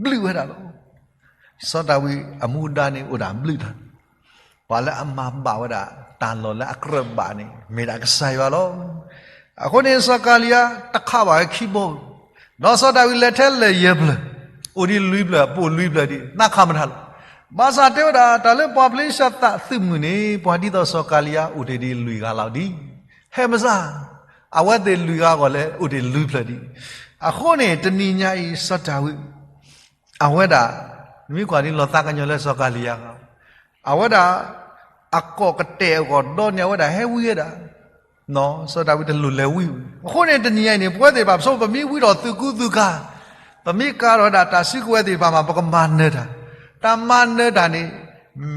ဘျုးဝဲဒၣ်လီၤ. စီၤဒၤဝံးအမူဒါန့ၣ်အိၣ်ဒၣ်ဘျုးတၢ်, ပှၤလၢအမၤဘၣ်ဝဲဒၣ် တၢ်လီၢ်လၢအကြၢးဘၣ်န့ၣ် မ့ၢ်ဒၣ်ကစၢ်ယွၤလီၤ. အဃိန့ၣ် စီၤကၤလံယါတခးဘၣ်ဝဲခံဘီ, ဒီးစီၤဒၤဝံးလဲၤထဲလဲၤယဲၢ်ဖျၢၣ်, အိၣ်ဒံးလွံၢ်ဖျၢၣ်, ပိာ်လွံၢ်ဖျၢၣ်ဒံး, နးခးမတၤလီၤ. ဘၣ်ဆၣ်တဲဝဲဒၣ် တၢ်လၢပှၤဖလ့ၡသးသုးမုၢ်န့ၣ် ပှၤဒ်သိးစီၤကၤလံယါအိၣ်တ့ၢ်ဒံးလွံၢ်ဂၤလီၤဒံး, ဟဲမစၢ်, အဝဲသ့ၣ်လွံၢ်ဂၤဂီၢ်လဲၣ် အိၣ်တ့ၢ်လွံၢ်ဖျၢၣ်ဒံး. အဃိန့ၣ် တနံၤညါအံၤ စီၤဒၤဝံး အဝဲဒၣ် မ့ၢ်ကွၢ်ဒ်လီၤသးကညီၤလၢစီၤကၤလံယါ, အဝဲဒၣ် အကိးကတဲာ်အဂီၤဒီးန့ၣ် အဝဲဒၣ်ဟဲဝံဝဲဒၣ်, စီၤဒၤဝံးတလိၣ်လဲၤဝံဝံ. အဃိန့ၣ် တနံၤညါအံၤန့ၣ် ပဝဲသ့ၣ်တဖၣ် ပဆိ ပမ့ၢ်ဝံဒီးသုးကူသုးကၤ, ပမ့ၢ်ကၤထီၣ်ဝဲဒၣ်တၢ်စုကဝဲၤသ့ၣ်တဖၣ်မး ပကမၤနၢၤတၢ်, တၢ်မၤနၢၤတၢ်န့ၣ်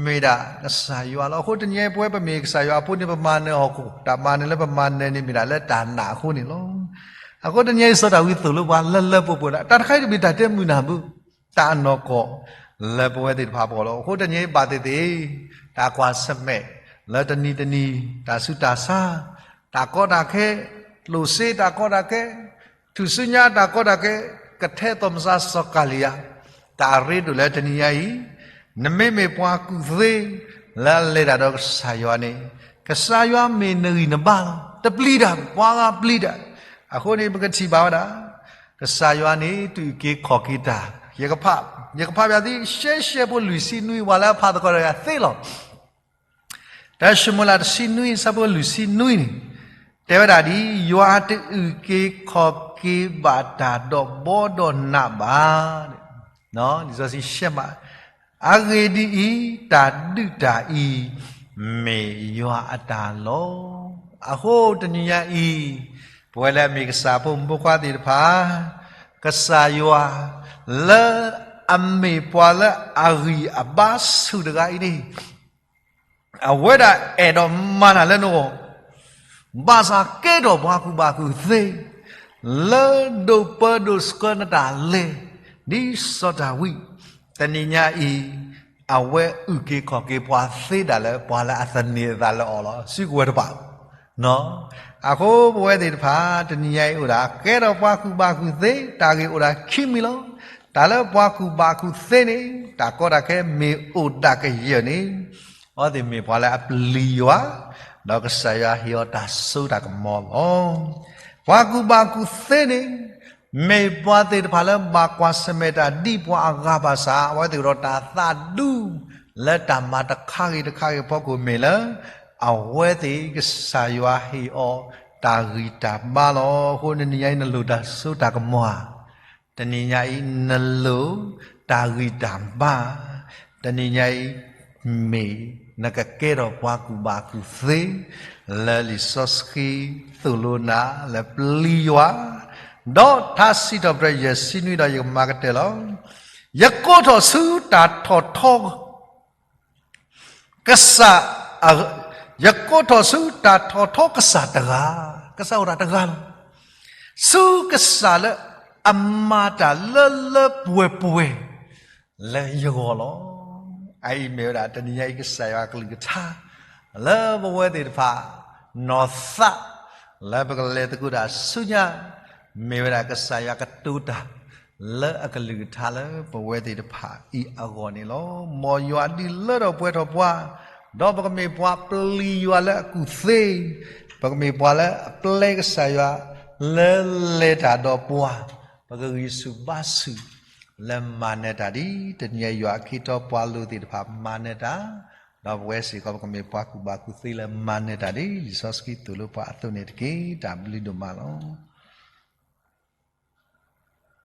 မ့ၢ်ဒၣ်ကစၢ်ယွၤလီၤ. အဃိတနံၤညါအံၤ ပဝဲပမ့ၢ်ကစၢ်ယွၤအဖိန့ၣ် ပမၤနၢၤဟီၣ်ခိၣ်, တၢ်မၤနၢၤလၢပမၤနၢၤန့ၣ် မ့ၢ်ဒၣ်လၢတၢ်နာ်အဃိန့ၣ်လီၤ. အဃိတနံၤညါအံၤ စီၤဒၤဝံးသိၣ်လိပှၤလၢလၢပှဲၤပှဲၤလၢ တၢ်တခါအံၤတမ့ၢ်တၢ်တဲမုာ်နၢ်ဘၣ်, တၢ်အနီၢ်ကီၢ်လၢပဝဲသ့ၣ်တဖၣ်အဂီၢ်လီၤ. အဃိတနံၤအံၤဘၣ်သ့ၣ်သ့ၣ် တၢ်ကွၢ်ဆၢၣ်မဲာ်လၢတနံၤတနံၤ တၢ်ဆူးတၢ်ဆါ, တၢ်ကီတၢ်ခဲ, ကျိၣ်စ့တၢ်ကီတၢ်ခဲ, ထူၣ်စုညါတၢ်ကီတၢ်ခဲ, ကထဲသိးမစါစီၤကၤလံယါ, တၢ်ရ့ဒိၣ်လၢတနံၤညါအံၤ, နမ့မ့ၢ်ပှၤကူၣ်သ့ လၢအလဲၤတၢ်ဒီးကစၢ်ယွၤန့ၣ်, ကစၢ်ယွၤမ့ၢ်နဂံၢ်နဘါလီၤ. တပျံၤတၢ်, ပှၤဂၤပျံၤတၢ်. အဃိန့ၣ် ပကထံၣ်ဘၣ်ဝဲဒၣ် ကစၢ်ယွၤန့ၣ် တူၢ်က့ၤခီၣ်က့ၤတၢ်, ယကဖး, ယကဖးပၠးသု ရှဲရှဲဖိလွံၢ်ဆံနွံ ပှၤလၢအဖးသကိးတဂၤသ့လီၤ. တၢၡမူၤအ့လး တဆံနွံ ဆၢဖိလွံၢ်ဆံနွံန့ၣ်, တဲဝဲဒၣ်ဒ်အံၤ, ယွၤတအုၣ်က့ၤခီၣ်က့ၤဘၣ်တၢ်ဒီးဘီဒီးနးဘၣ်. လံာ်စီဆှံရှဲမး, အဂ့ၢ်ဒ်အံၤ, တၢ်ဒုးတၢ်အံၤ မ့ၢ်ယွၤအတၢ်လီၤ. အဃိတနံၤညါအံၤ, ပဝဲလၢအမ့ၢ်ကစၢ်ဖိမုၣ်ဖိခွါသ့ၣ်တဖၣ်, ကစၢ်ယွၤ လၢအမ့ၢ်ပှၤလၢအဂံၢ်အဘါဆူၣ်တဂၤအံၤန့ၣ် အဝဲဒၣ်အဲၣ်ဒိးမၤတၢ်လၢနဂီၢ်, ဘၣ်ဆၣ်ကဲထီၣ်ပှၤကူၣ်ဘၣ်ကူၣ်သ့, လၢဒိးပၢဒိးဆှၢနတၢ်လဲၤ, ဒ်စီၤဒၤဝံး, တနံၤညါအံၤ, အဝဲအုၣ်က့ၤခီၣ်က့ၤပှၤသ့ဒၣ်လၢပှၤလၢအသန့ၤအသးလၢအီၤလီၤ. စုကဝဲၤတဖၣ် အဃိပဝဲသ့ၣ်တဖၣ် တနံၤညါအံၤအိၣ်ဒၣ် ကဲထီၣ်ပှၤကူၣ်ဘၣ်ကူၣ်သ့, တၢ်ဂ့ၢ်အိၣ်ဒၣ်ခံမံၤလီၤ. တၢ်လၢပှၤကူၣ်ဘၣ်ကူၣ်သ့န့ၣ် တၢ်ကီတၢ်ခဲမ့ၢ်အိၣ်ဒၣ်ကယၢၢ်န့ၣ်, အဝဲသ့ၣ်မ့ၢ်ပှၤလၢအပျံၤယွၤ, ဒီးကစၢ်ယွၤဟ့ၣ်အီၤတၢ်စိတၢ်ကမီၤလီၤ. ပှၤကူၣ်ဘၣ်ကူၣ်သ့န့ၣ် မ့ၢ်ပှၤသ့ၣ်တဖၣ်လၢဘၣ်ကွၢ်ဆၢၣ်မဲာ်တၢ်ဒ်ပှၤအဂၤဘၣ်ဆၣ် အဝဲသ့ၣ်အိၣ်ဒီးတၢ်သးဒူ လၢတၢ်မၤတခါဂ့ၤတခါဂ့ၤအဖီခိၣ်မ့ၢ်လၢ အဝဲသ့ၣ်ကစၢ်ယွၤဟ့ၣ်အီၤတၢ်ဂံၢ်တၢ်ဘါလီၤ. အဃိနနံၤညါအံၤနလိၣ်တၢ်စိတၢ်ကမီၤဧါ, တနံၤညါအံၤနလိၣ်တၢ်ဂံၢ်တၢ်ဘါ, တနံၤညါအံၤ မ့ၢ်နကကဲထီၣ်ပှၤကူၣ်ဘၣ်ကူၣ်သ့ လၢလံာ်စီဆှံသိၣ်လိနၤလၢပျံၤယွၤ, ဒီးထါစံးထီၣ်ပတြၢၤယဲၢ်ဆံနွံဒီးယကမၤကတၢၢ်လီၤ. ယကိးထီၣ်ဆူတၢ်ထီၣ်ထီ ကစၢ်, ယကိးထီၣ်ဆူတၢ်ထီၣ်ထီကစၢ်တဂၤ, ကစၢ်အိၣ်ဒၣ်တဂၤလီၤ. ဆူကစၢ်လၢအမၤတၢ်လၢလၢပှဲၤပှဲၤ လၢယဂီၢ်လီၤ. အအံၤမ့ၢ်ဝဲဒၣ်တနံၤညါအံၤကစၢ်ယွၤအကလုၢ်ကထါ လၢပဝဲသ့ၣ်တဖၣ် နီၢ်သး လၢပကလဲၤသကိးတၢ်ဆူညါ မ့ၢ်ဝဲဒၣ်ကစၢ်ယွၤကတိၤတၢ် လၢအကလုၢ်ကထါလၢပဝဲသ့ၣ်တဖၣ်အံၤအဂီၢ်န့ၣ်လီၤ. မ်ယွၤဒုးလၢထီၣ်ပှဲၤထီၣ်ပှၤ, ဒီးပကမ့ၢ်ပှၤပျံၤယွၤလၢအကူၣ်သ့, ပကမ့ၢ်ပှၤလၢအပျဲကစၢ်ယွၤ လၢလဲၤတၢ်ဒီးပှၤ, ပကဂံၢ်ဆူၣ်ဘါဆူၣ် လၢမၤနၢၤတၢ်ဒ် တနံၤအံၤယွၤအခ့အတီပှၤလိၤသ့ၣ်တဖၣ်မၤနၢၤတၢ်, ဒီးပဝဲစ့ၢ်ကီးပကမ့ၢ်ပှၤကူၣ်ဘၣ်ကူၣ်သ့လၢမၤနၢၤတၢ်ဒ် လံာ်စီဆှံသိၣ်လိပှၤအသိးန့ၣ်တက့ၢ်. တၢ်ဘျုးဒိၣ်မးလီၤ.